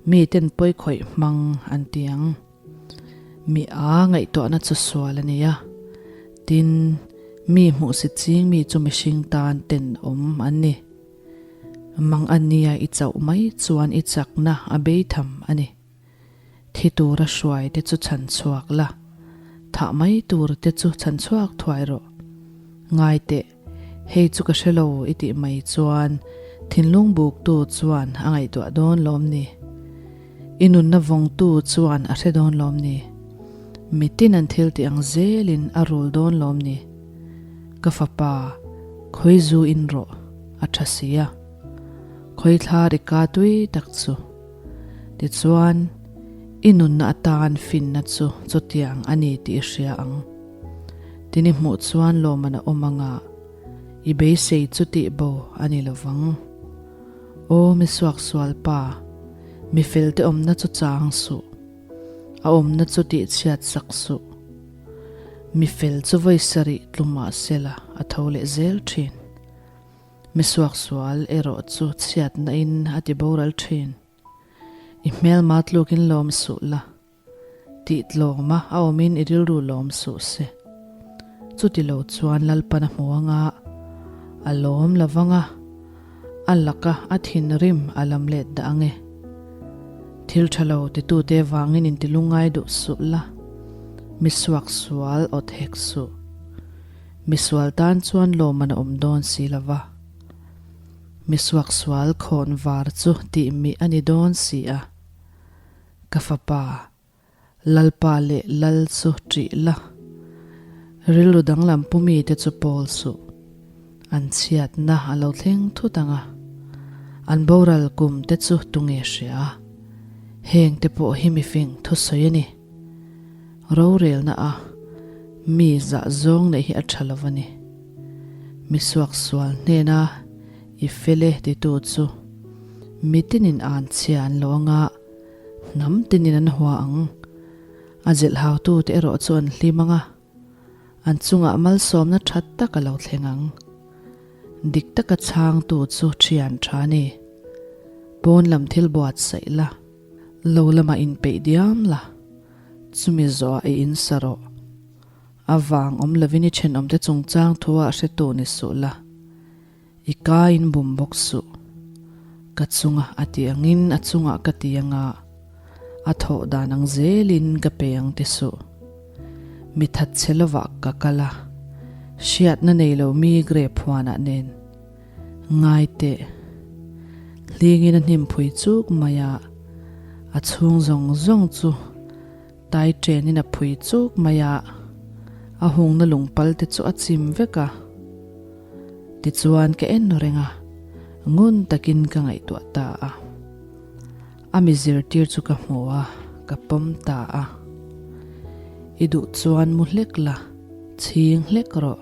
miten pawi khawih hmang an ti ang. Mi a ngaihtuahna chu sual a ni a, tin, mi hmuhsit ching mi chu mihring tan tenawm an ni. Mang a nia i chauh mai chuan i chakna a beitham a ni. Thi tura hruai te chu chhan chhuak la, thah mai tur te chu chhan chhuak thuai rawh. Ngai teh, hei chu ka hre lo i tih mai chuan thinlung buktu chuan a ngaihtuah dawn lawm ni? I nunna vawngtu chuan a hre dawn lawm ni? Mitin an thil tih ang zelin a rul dawn lawm ni? Ka fapa, khawi zu in rawh, a tha si a. Khawi thla ri ka tui tak chu. Tichuan, i nunna atan finna chu chutiang a ni tih i hria ang. Tin i hmuh chuan lawmman a awm anga i beisei chu tih bo a ni lo vang. Aw mi suaksual pa, mi felte awmna chu chang suh, a awmna chu tihchhiat sak suh. Mi fel chu vawi sarih tlu mah sela a tho leh zel thin. Mi suaksual erawh chu chhiatna in a ti boral thin. I hmelma tlukin lawm suh la. Tih tlawma a awmin i rilru lawm suh se. Chutilo chuan Lalpan a hmu anga, a lawm lo vang a, a laka a thinrim a lam let dah ang e. Thil tha lo titute vangin intilungngai duh suh la, mi suaksual awt hek suh. Misual tan chuan lawmman a awm dawn si lo va. Mi suaksual khawn var chu tih mih a ni dawn si a. Ka fapa, Lalpa leh Lal chu ṭih la, rilru danglam pu mite chu pawl suh. An chhiatna a lo thleng thut ang a, an boral kum te chu tunge hria? Heng te pawh hi mifing thusawi a ni. Rorelna a mi zah zawng neih hi a tha lo a ni. Mi suaksual hnena i fel e titu chu mi tinin an chhia an lo anga hnam tinin an hua ang. A zilh hautute erawh chu an hlim anga an chungah malsawmna tha tak a lo thleng ang. Dik taka chhangtu chu thian tha a ni. Pawn lam thil buatsaih la. Lo lamah inpeih diam la, chumi zawhah i insa rawh. A vang awm lovin i thenawmte chungchang thuah hretu ni suh la, i ka in bum bawk suh. Ka chunga a ti angin a chungah ka ti anga, a thawh dan ang zelin ka pe ang ti suh. Mi thatchhe lovah ka kal a, hriatna nei lo mi grep huanah nen. Ngai teh. Hlingin a hnim phui chuk mai a, a chhung zawng zawng chu tai ṭenin a phui chuk mai a, a hungna lungpal te chu a chim vek a. Tichuan ka en reng a, ngun takin ka ngaihtuah ta a. A mi zirtir chu ka hmu a, ka pawm ta a. I duh chuan mu hlek la, chhing hlek rawh.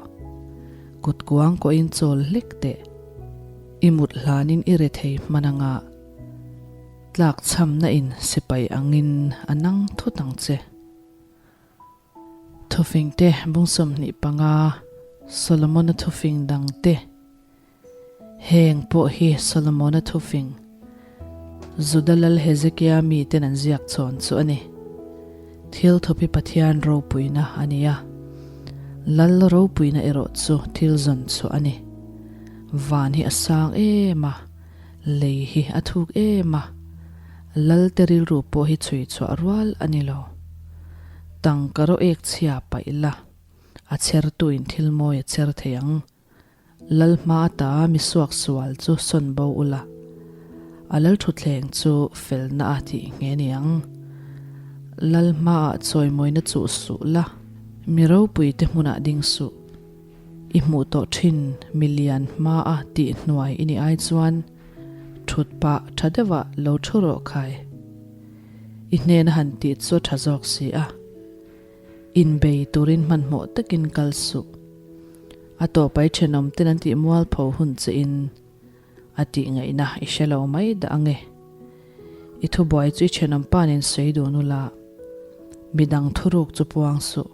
Kut kuang kawhin chawl hlek teh. I mut hlanin i re thei hman anga tlak chhamna in sipai angin a nang thut ang che. Thufing te bung 25 Solomona thufing dang te. Heng pawh hi Solomona thufing, Juda lal Hezekia miten an ziak chhawn chu a ni. Thil thup hi Pathian ropuina a ni a, lal ropuina erawh chu thil zawn chhuah a ni. Van hi a sang em a, lei hi a thuk em a, lalte rilru pawh hi chhui chhuah rual a ni lo. Tangka rawh ek chhia paih la, a chhertuin thil mawi a chher thei ang. Lal hma ata mi suaksual chu sawn bo ula, a lal thutthleng chu felna a tih nghe ni ang. Lal hmaah chawimawina chuh suh la, mi ropuite hmunah ding suh. I hmuh tawh thin mi lian hmaa tih hnuai i nih ai chuan thut pah tha deuhah lo thu rawh khai. I hnena han tih chu a tha zawk si a. Inbei turin hmanhmawh takin kal suh. A tawpai thenawm ten an tih mualpho hun che in a tih ngaihna i hre lo mai dah ange. I thubuai chu i thenawm pa nen sawi dun ula, midang thuruk chu puang suh.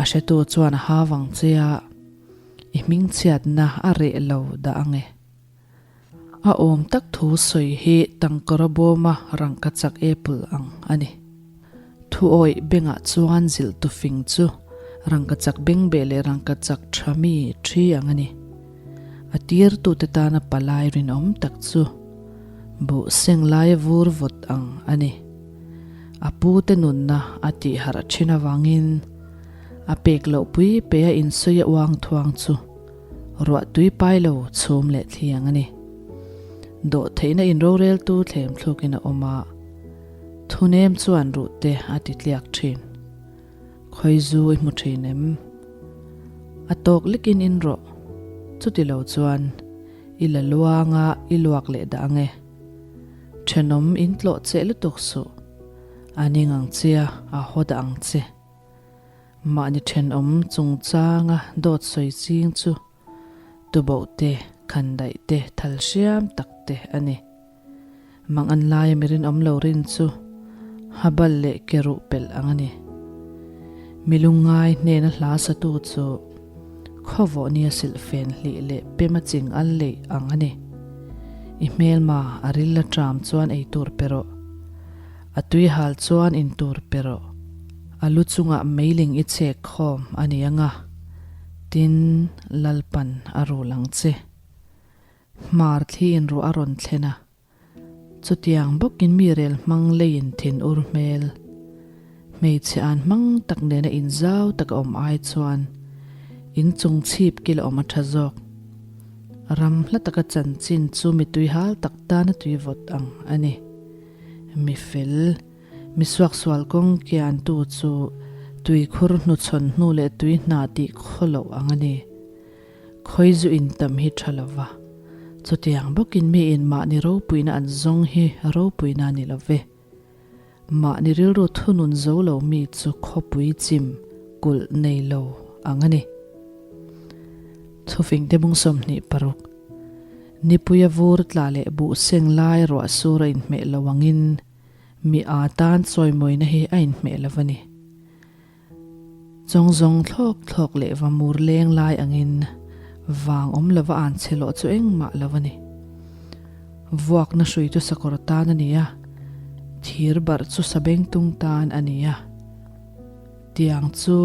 A hretu chuan a ha vang che a, i hmingchhiatna a reh lo dah ange. A awm tak thu sawi hi tangkawra bawma rangkachak apple ang a ni. Thuawih bengah chuan zilh tu fing chu rangkachak bengbeh leh rangkachak tha mi thi ang a ni. A tirtute tana palai rinawm tak chu buh seng laia vur vawt ang a ni. A pute nunna a tih harh thin avangin a pek loh pui peia insawi a uang thuang chu Ruah tui pai lo chhum leh thli ang a ni. Dawh theihna in roreltu thlem thlukin a awm a, thunem chuan ruh te a ti tliak thin. Khawi zu i hmu thin em? A tawk likin in rawh, chuti lo chuan i la luanga i luak leh dah ang e. Thenawm in tlawh cheh lutuk suh, a ning ang chia a haw dah ang che. Mahni thenawm chungchanga dawt sawi ching chu tuboh te, khandaih te, thal hriam tak te a ni. Mang an laia mi rinawm lo rin chu habal leh ke ruh pelh ang a ni. Mi lungngai hnena hla satu chu khawvawh nia silhfen hlih leh pema ching al leih ang a ni. I hmelma a ril a ṭam chuan ei tur pe rawh. A tui hal chuan in tur pe rawh. A lu chungah meiling i chhek khawm a ni ang a. Tin, Lalpan a rul ang che. Hmar thliin ruah a rawn thlen a. Chutiang bawkin mi rel hmang leiin thin ur hmel. Hmeichhe an hmang tak nena inzau tak a awm ai chuan in chung chhip kil a awm a tha zawk. Ram hla taka chanchin chu mi tuihal tak tana tui vawt ang a ni. Mi fel, mi suaksual kawng kiantu chu tuikhur hnuchhawn hnu leh tui hna tih khaw loh ang a ni. Khawi zu in tam hi tha lo va, chutiang bawkin mi in mahni ropuina an zawng hi ropuina a ni lo ve. Mahni rilru thunun zo lo mi chu khawpui chim kulh nei lo ang a ni. Thufingte bung 26, Nipuia vur tla leh buh seng lai ruah sur a inhmeh lo angin mi aa tan chawimawina hi a inhmeh lo a ni. Chawng zawng thlawk thlawk leh va mur leng lai angin vang awm lova an che lawh chu engmah lo a ni. Vuakna hrui chu sakawr tan a ni a, thir barh chu sabengtung tan a ni a, tiang chu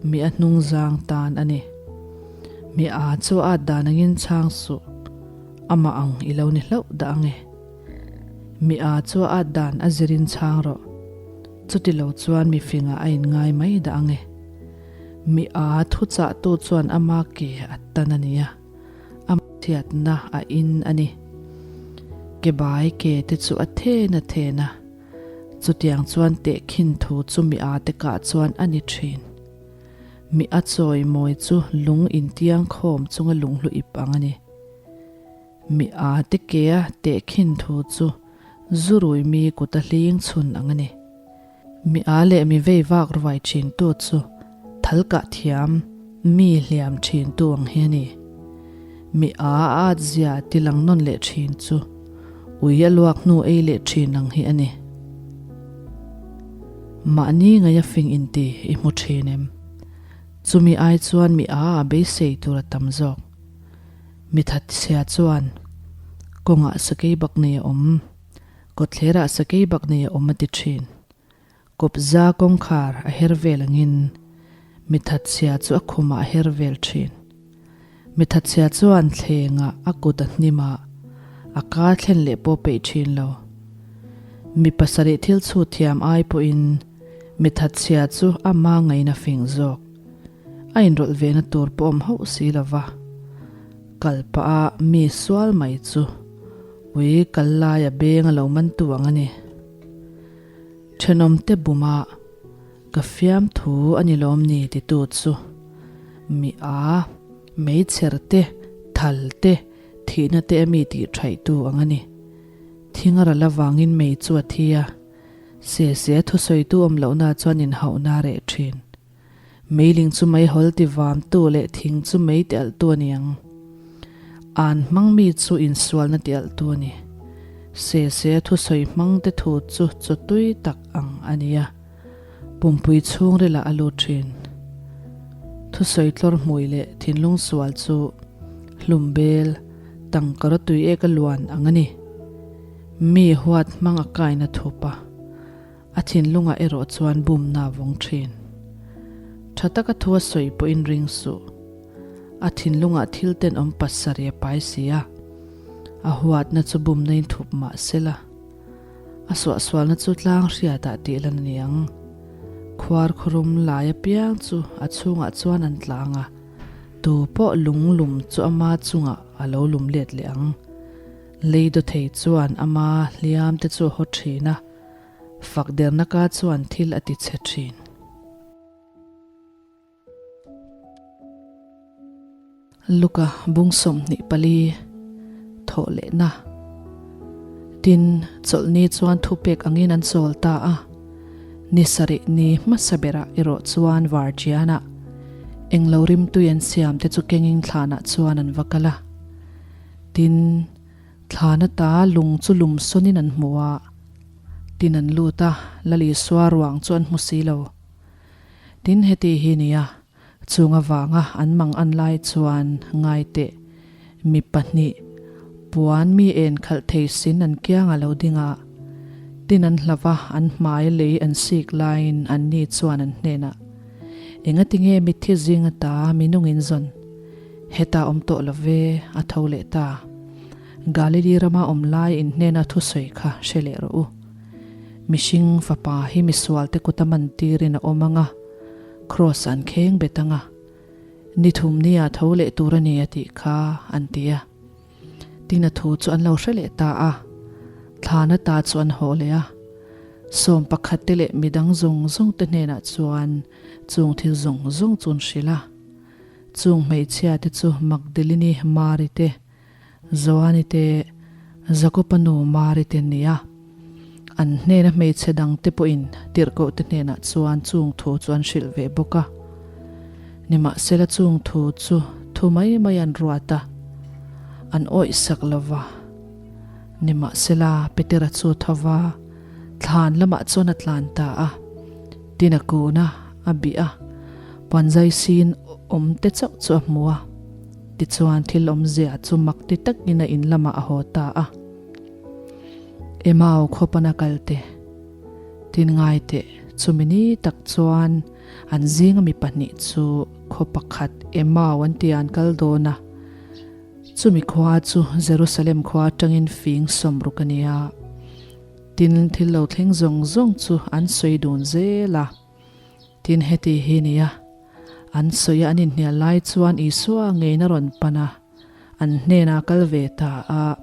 mi a hnung zang tan a ni. Mi a chu a at dan angin chhang suh, amah ang i lo ni hlauh dah ang e. Mi a chu a at dan a zirin chhang rawh. Chuti lo chuan mi fingah a inngai mai dah ang e. Mi a thuchahtu chuan ama ke a tan a nia, a chhiatna a in a ni. Ke bai ke te chu a then a then a, chutiang chuan tehkhin thu chu mi a te kah chuan a ni thin. Mi a chawi mawi chu lung intiang khawm chunga lunghlu ip ang a ni. Mi a te ke a tehkhin thu chu Zurui mi kut a hling chhun ang a ni. Mi a leh mi vei vak ruai thin tu chu thal kah thiam, mi hliam thin tu ang hi a ni. Mi a a at zia ti lang nawn leh thin chu ui a luak hnu ei leh thin ang hi a ni. Mahni ngaia fing inti i hmu thin em? Chumi ai chuan mi a a beisei tur a tam zawk. Mi thatchhia chuan, Kawngah sakei bak nei a awm, kawtthlerah sakei bak nei a awm a ti thin. Kawpza kawngkhar a her vel angin mi thatchhia chu a khumah a her vel thin. Mi thatchhia chuan thlengah a kut a hnim a, a ka thlen leh pawh peih thin lo. Mi pasarih thil chhut thiam ai pawhin mi thatchhia chu ama ngaina fing zawk. A inrawlh ve na tur pawh awm hauh si lo va, kal pah a mi sual mai chu ui kal lai a beng a lo man tu ang a ni. Thenawm te bum a, ka fiam thu a ni lawm ni ti tu chu mi a, meichher te, thal te, thihna te a mi tih thaih tu ang a ni. Thing a ral avangin mei chu a thi a, se se thusawitu awm lohna chuan inhauhna a reh thin. Meiling chu meihawl ti vamtu leh thing chu mei ti alhtu a ni ang. An hmang mi chu insualna ti alhtu a ni. Se se thusawi hmangte thu chu chaw tui tak ang a ni a, pumpui chhungrilah a lut thin. Thusawi tlawr hmui leh thinlung sual chu hlum bel, tangkara tui eka luan ang a ni. Mi huat hmang a kaina thup a. A thinlungah erawh chuan bumna a vawng thin. Tha taka thu a sawi pawhin ring suh. A thinlungah thil tenawm pasarih a pai si a, a huatna chu bumna in thup mah se la, a suahsualna chu tlang hriatah tih lan a ni ang. Khuar khurum lai apiang chu a chhungah chuan an tlang a, tu pawh lung lum chu ama chungah a lo lum let leh ang. Lei dawthei chuan ama hliam te chu a haw thin a. Fak derna ka chuan thil a ti chhe thin. Luka bung 24 thawh lehna. Tin, chawlhni chuan thupek angin an chawl ta a. Ni sarih ni hmasa berah erawh chuan varṭianah englo rimtui an siam te chu kenging thlanah chuan an va kal a. Tin, Thlan ata lung chu lum sawnin an hmu a, tin an lut a, Lal Isua ruang chu an hmu si lo. Tin, heti hi nia, chung avanga an mang an lai chuan ngai teh, mi pahnih, puan mi en khalh thei sin an kiang a lo ding a, tin an hlauh a, an hmai lei an sik laiin anni chuan an hnenah, Engatinge mitthi zing ata minung in zawn? Hetah awm tawh lo ve, a tho leh ta. Galili rama awm lai in hnena thusawi kha hre leh rawh u. Mihring fapa hi misualte kuta man tirin a awm ang a, kraws an kheng bet ang a, ni thum nia tho leh tur a ni a tih kha, an ti a. Tin a thu chu an lo hre leh ta a, thlana ta chu an haw leh a. Sawm pakhat te leh midang zawng zawng te hnenah chuan chung thil zawng zawng chu an hrilh a. Chung hmeichhia te chu Magdalini Mari te, Joani te, Jakoba nu Mari te an ni a. An hnena hmeichhe dang te pawhin tirhkoh te hnenah chuan chung thu chu an hrilh ve bawk a. Nimahsela chung thu chu thu mai mai an ruat a, an awih sak lo va. Nimahsela Petera chu tho va, thlan lamah chuan a tlan ta a, tin a kun a, a bih a, puanzai sin awm te chauh chu a hmu a. Tichuan thil awmzia chu mak ti takin a in lamah a haw ta a. Emau khawpana kal teh, tin ngai teh, chumi ni tak chuan an zinga mi pahnih chu khaw pakhat Emau an tia an kal dawn a. Chumi khua chu Jerusalem khua atangin fing sawmruk a ni a. Tin, thil lo thleng zawng zawng chu an sawi dun zel a. Tin, heti hi nia, an sawi a an inhnial lai chuan Isua ngeina rawn pan a, an hnenah kal ve ta a.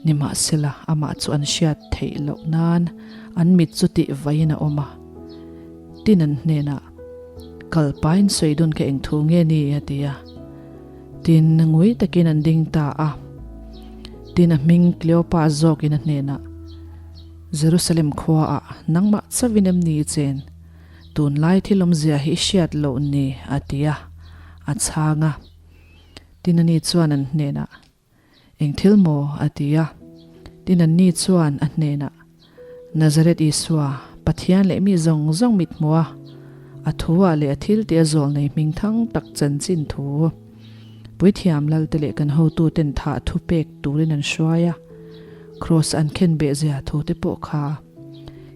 Nimahsela, amah chu an hriat theih loh nan an mit chu tih vaiin a awm a. Tin an hnenah, Kal pain sawi dun kha eng thu nge ni? a ti a. Tin, ngui takin an ding ta a. Tin, a hming Kleopa zawkin a hnenah, Jerusalem khuaah nangmah chauhin em ni i chen? Tunlai thil awmzia hi i hriat loh ni? a ti a, a chhang a. Tin, ani chuan an hnenah, Eng thil maw? a ti a. Tin anni chuan a hnenah, Nazareth Isua, Pathian leh mi zawng zawng mit hmuh a, a thu-ah leh a thil tih a zawl nei hming thang tak chanchin thu Puithiam Lalte leh kan hotuten thah thu pek turin an hruai a, Kraws an khen beh zia thu te pawh kha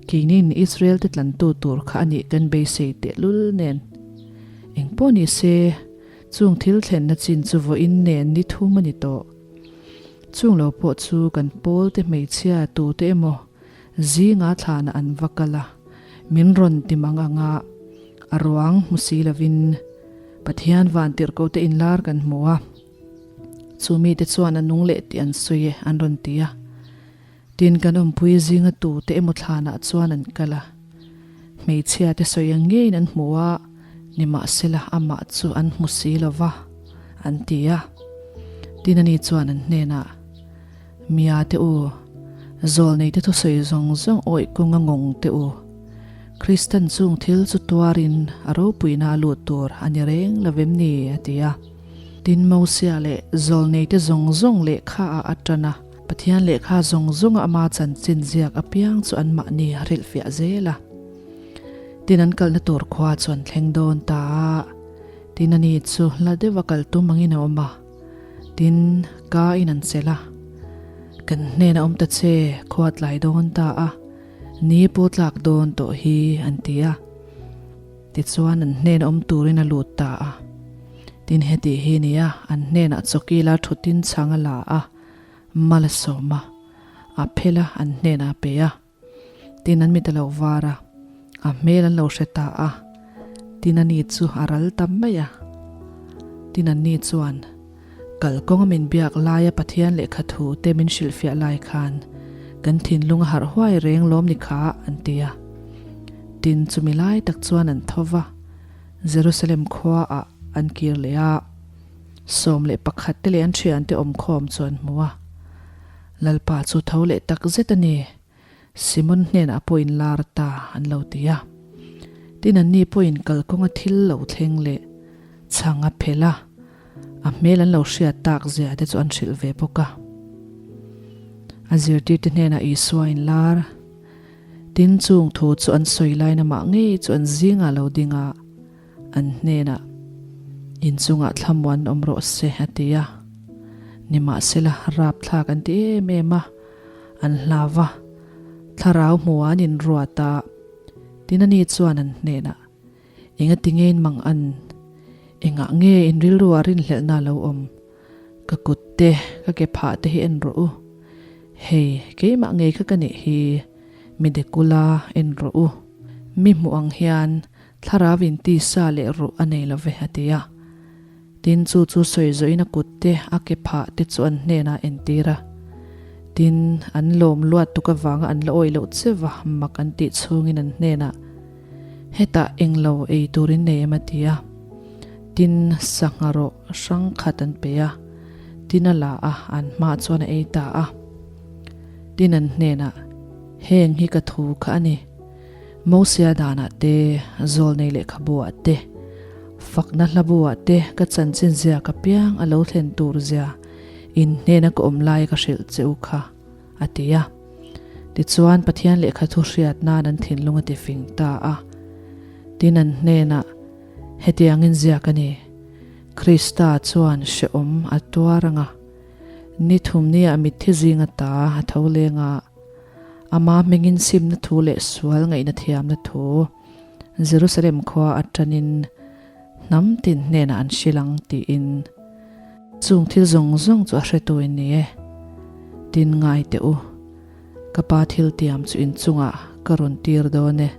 keinin Israel te tlantu tur kha a nih kan beisei tehlul nen. Eng pawh ni se, Chung thil thlenna chin chu vawiin nen ni thum a ni tawh. Chung lo pawh chu kan pawlte hmeichhia tute emaw zinga thlanah an va kal a, min rawn ti mang ang a, a ruang hmu si lovin Pathian vantirhkohte inlar kan hmu a, chu mite chuan a nung leh tih an sawi e an rawn ti a. Tin, kan awmpui zinga tute emaw thlanah chuan an kal a, hmeichhia te sawi ang ngeiin an hmu a, nimahsela amah chu an hmu si lo va, an ti a. Tin, ani chuan an hnenah, Mia te u, zawlneite thusawi zawng zawng awih kawnga ngawng te u, Kristan chung thil chu tuarin a ropuina a lut tur a ni reng lo vem ni? a ti a. Tin, Mosia leh zawlneite zawng zawng lehkha ah a tan a. Pathian lehkha zawng zawnga ama chanchin ziak apiang chu anmahni a hrilhfiah zel a. Tin an kalna tur khua chu an thleng dawn ta a, tin ani chu hla deuha kal tum angin a awm a, tin ka in an chelh a. Kan hnena awm ta che, khua tlai dawn ta a, ni pawh tlak dawn tawh hi an ti a. Tichuan an hnena awm turin a lut ta a. Tin heti hi nia, an hnenah chawkila thutin chhang a la a. Mal a sawm a, a phel a, an hnenah a pe a. Tin an mit a lo var a, a hmel an lo hre ta a. Tin ani chu a ral ta mai a. Tin anni chuan, Kalkawnga min biak laia Pathian lehkha thu te min hrilhfiah lai khan kan thinlung a harh huai reng lawm ni kha, an ti a. Tin chumi lai tak chuan an tho va, Jerusalem khuaah an kir leh a. 11 te leh an thiante awmkhawm chu an hmu a. Lalpa chu tho leh tak zet a ni, Simon hnenah pawh in lar ta an lo ti a. Tin anni pawhin kalkawnga thil lo thleng leh chhang a phelh a, a hmel an lo hriat tak zia te chu an hrilh ve bawk a. A zirtirte hnenah Isua in lar. Tin chung thu chu an sawi lain amah ngei chu an zingah lo ding a. An hnenah, Inchungah thlamuan awm rawh se, a ti a. Nimahsela, rapthlak an ti em em a, an hlau va, thlarau hmuh an inruat a. Tin ani chuan an hnenah, Engati nge in mang an? Engah nge in rilru ah rinhlelhna a lo awm? Ka kut te, ka ke phah te hi en rawh u. Hei, keimah ngei kha ka nih hi, mi dekula en rawh u. Mi hmuh ang hian thlarau in tisa leh ruh a nei lo ve, a ti a. Tin, chu chu sawi zawhin a kut te, a ke phah te chu an hnenah a entir a. Tin, an lawm luat tuk avanga an la awih loh cheva mak an tih chhungin an hnenah, Hetah englo ei turin nei em a ti a. Tin, sangha rawh hrang khat an pe a, tin a la a, an hmaah chuan a ei ta a. Tin an hnenah, Heng hi ka thu kha a ni. Mosia danah te, Zawlnei lehkhabuah te, Fakna hlabuah te ka chanchin zia ka piang a lo thlen tur zia in hnena ka awm laia ka hrilh che u kha, a ti a. Tichuan Pathian lehkha thu hriat nan an thinlung a tifing ta a. Tin an hnenah, Hetiangin ziak a ni, Krista chuan hrehawm a tuar ang a, ni thumniah mitthi zinga ta a tho leng a, ama hmingin simna thu leh sual ngaihna thiamna thu Jerusalem khua atanin hnam tin hnenah an hrilh ang tiin chung thil zawng zawng chu a hretu in ni e. Tin ngai teh u, ka pa thil tiam chu in chungah ka rawn tir dawn e.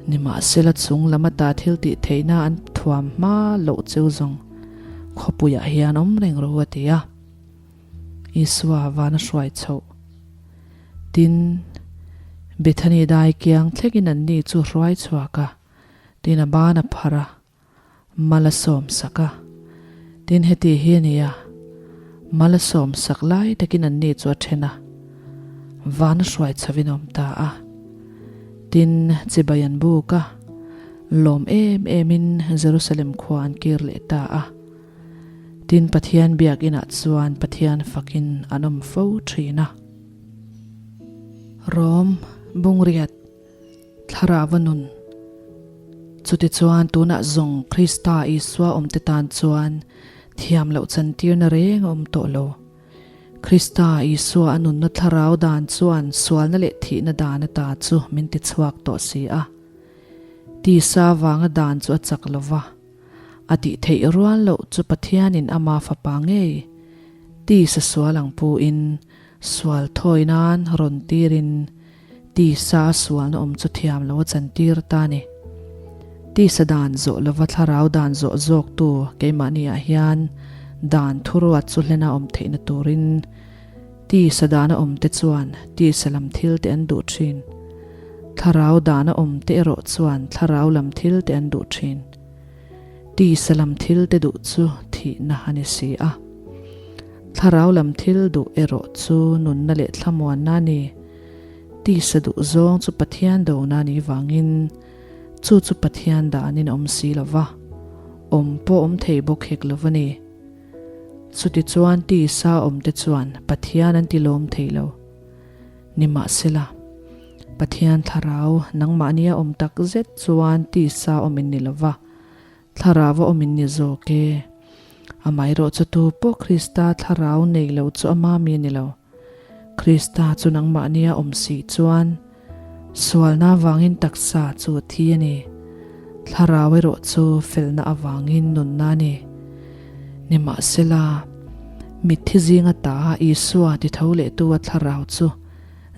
Nimahsela chung lam ata thil tih theihna an thuam hma loh cheu zawng khawpuiah hian awm reng rawh u a ti a. Isua van a hruai chhoh. Tin, Bethany dai kiang thlengin anni chu hruai chhuak a, tin a ban a phar a, mal a sawm sak a. Tin heti hi a ni a, mal a sawm sak lai takin anni chu a then a, van a hruai chhovin a awm ta a. Tin, chibai an buk a, lawm em emin Jerusalem khua an kir leh ta a. Tin, Pathian biakinah chuan Pathian fakin an awm fo thin a. Rom, Bungriat, Thlarau nun. Chutichuan tunah zawng Krista Isua awmte tan chuan thiam loh chantirna reng a awm tawh lo. Krista Isua a nunna thlarau dan chuan sualna leh thihna dan ata chu min tichhuak tawh si a. Tisa vanga dan chu a chak lo va. A tih theih rual loh chu Pathianin ama fapa ngei tisa sual ang puin sual thawi nan rawn tirin tisa a sualna awm chu thiam lo a chantir ta a ni. Tisa dan zawh lova thlarau dan zawh zawktu keimahniah hian dan thuruat chu hlena awm theihna turin Tisa dana awmte chuan tisa lam thilte an duh thin. Thlarau dana awmte erawh chuan thlarau lam thilte an duh thin. Tisa lam thilte duh chu thihna a ni si a. Thlarau lam thil duh erawh chu nunna leh thlamuanna a ni. Tisa duh zawng chu Pathian dona a nih vangin chu chu Pathian danin a awm si lo va, awm pawh awm thei bawk hek lo va ni. Chutichuan tisa awmte chuan Pathian an ti lawm thei lo. Nimahsela, Pathian thlarau nangmahnia awm tak zet chuan tisa awm in ni lo va, thlarau a awm in ni zawk e. Amaherawhchu tu pawh Krista thlarau nei lo chu ama mi a ni lo. Krista chu nangmahnia awm si chuan sualna avangin taksa chu a thi a ni. Thlarau erawh chu felna avangin nunna a ni. Nimahsela, mitthi zinga ta Isua ti tho lehtu a thlarau chu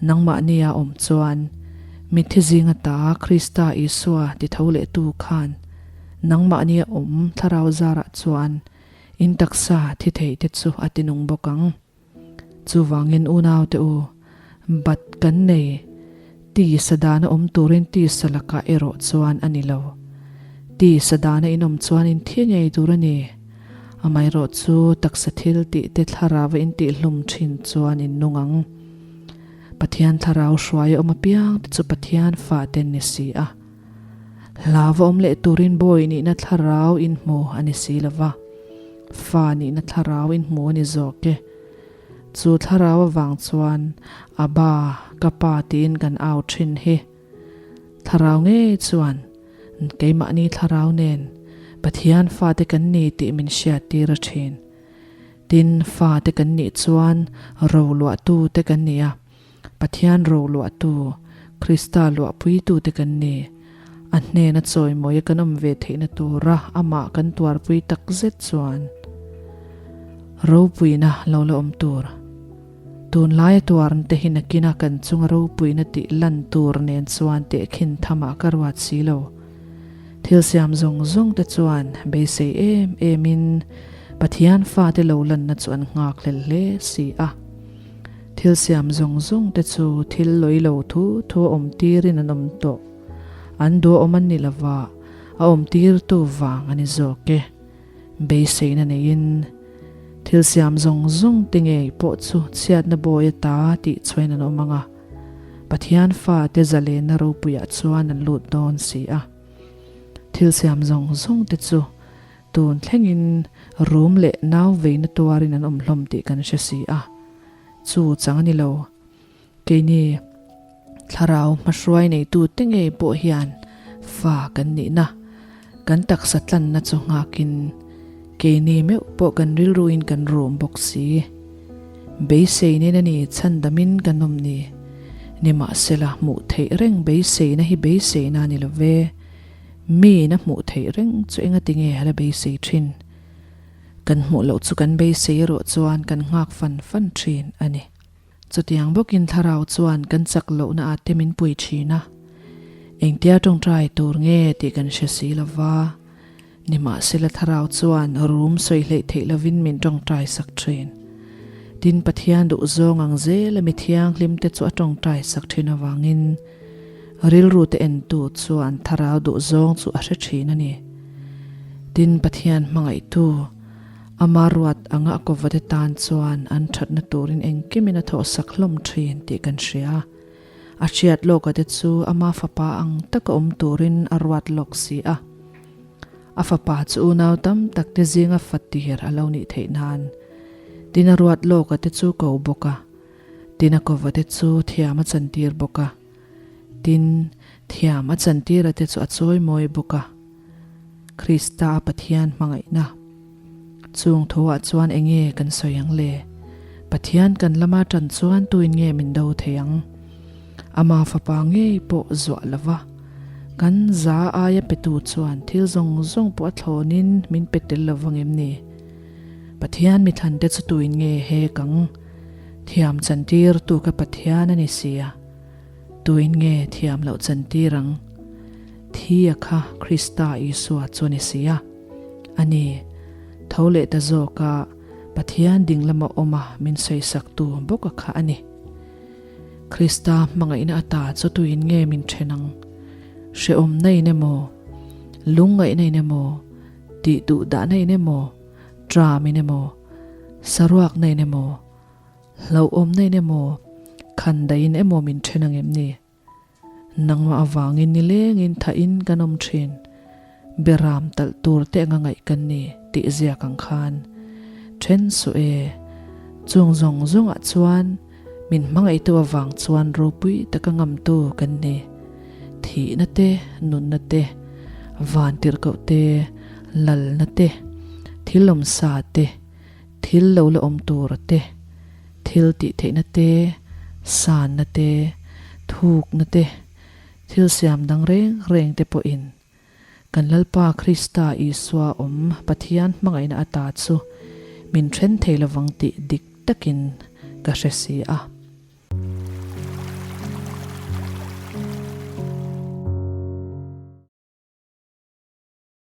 nangmahnia awm chuan mitthi zinga ta Krista Isua ti tho lehtu khan nangmahnia awm thlarau zarah chuan in taksa thi theihte chu a ti nung bawk ang. Chuvangin unaute u, bat kan nei, tisa dana awm turin tisa lakah erawh chuan a ni lo. Tisa dana in awm chuan in thi ngei tur a ni. Amaherawh chu taksa thil tih te thlarau a intihlum thin chuan in nung ang. Pathian thlarau hruai a awm apiang te chu Pathian fate an ni si a. Hlau va awm leh turin bawi nihna thlarau in hmu a ni si lo va. Fa nihna thlarau in hmu a ni zawk e. Chu thlarau avang chuan Abba, ka pa tiin kan au thin hi. Thlarau ngei chuan keimahni thlarau nen Pathian fate kan ni tih min hriattir a thin. Tin, fate kan nih chuan roluahtu te kan ni a. Pathian roluahtu, Krista luahpuitute kan ni. A hnena chawimawia kan awm ve theihna tura amah kan tuarpui takzet chuan ropuina lo la awm tur. Tunlaia tuarna te hi nakina kan chunga ropuina tih lan tur nen chuan tehkhin thamah ka ruat si lo. Thil siam zawng zawng te chuan beisei em emin Pathian fate lo lanna chu an nghak hlel hle si a. Thil siam zawng zawng te chu thil lawi lo thu thu a awm tirin an awm tawh. An duhawm an ni lova, a awm tirtu vang a ni zawk e. Beiseina neiin thil siam zawng zawng te ngei pawh chu chhiatna bawi ata tih chhuain an awm ang a, Pathian fate zalenna ropuiah chuan an lut dawn si a. Thil siam zawng zawng te chu tun thlengin rum leh nau veina tuarin an awm hlawm tih kan hre si a. Chu chang a ni lo. Keini thlarau hmahruai neitute ngei pawh hian fa kan nihna, kan taksa tlanna chu nghakin keini meuh pawh kan rilruin kan rum bawk si. Beiseinin a ni chhandamin kan awm ni. Nimahsela hmuh theih reng beiseina hi beiseina a ni lo ve. Miin a hmuh theih reng chu engatinge a la beisei thin? Kan hmuh loh chu kan beisei erawh chuan kan nghak fan fan thin a ni. Chutiang bawkin thlarau chuan kan chak lohna ah te min pui thin a, engtia tawngtai tur nge tih kan hre si lo va, nimahsela thlarau chuan rum sawi hleih theih lovin min tawngtai sak thin. Tin, Pathian duhzawng ang zela mi thianghlim te chu a tawngtai sak thin avangin rilru te entu chuan thlarau duhzawng chu a hre thin a ni. Tin, Pathian hmangaihtu. Ama ruat anga a kawvate tan chuan an thatna turin engkimin a thawhsak hlawm thin tih kan hria. A hriat lawka te chu ama fapa ang taka awm turin a ruat lawk si a. A fapa chu unau tam tak te zinga fa tir a lo nih theih nan. Tin a ruat lawka te chu ko bawk a. Tin a kawvate chu thiam a chantir bawk a. Tin, thiam a chantira te chu a chawimawi bawk a. Krista a Pathian hmangaihna. Chung thuah chuan eng nge kan sawi ang le? Pathian kan lama tan chuan tuin nge min do thei ang? Ama fapa ngei pawh zuah lova kan za aia petu chuan thil zawng zawng pawh a thlawnin min pe tel lo vang em ni? Pathian mithlan te chu tuin nge he kang thiam chantir tu ka Pathian a ni sia? Tuin nge thiam loh chantir ang? Thi a kha Krista Isua chu a ni si a. A ni, tho leh ta zawk a, Pathian ding lama awm a min sawisaktu bawk a kha a ni. Krista hmangaihna ata chu tuin nge min then ang? Hrehawmna in emaw, lungngaihna in emaw, tih duh dahna in emaw, tram in emaw, saruakna in emaw, hlauhawmna in emaw, khandaih in emaw min then ang em ni? Nangmah avangin nilengin thahin kan awm thin. Beram talh tur te anga ngaih kan ni tih ziak ang khan then suh e. Chung zawng zawngah chuan min hmangaihtu avang chuan ropui taka ngamtu kan ni. Thihna te, nunna te, vantirhkoh te, lalna te, thil awmsa te, thil lo la awm tur te, Thil tih theihna te, sanna te, thukna te, thil siam dang reng reng te pawhin kan Lalpa Krista Isua awm Pathian hmangaihna ata chu min then thei lovang tih dik takin ka hre si a.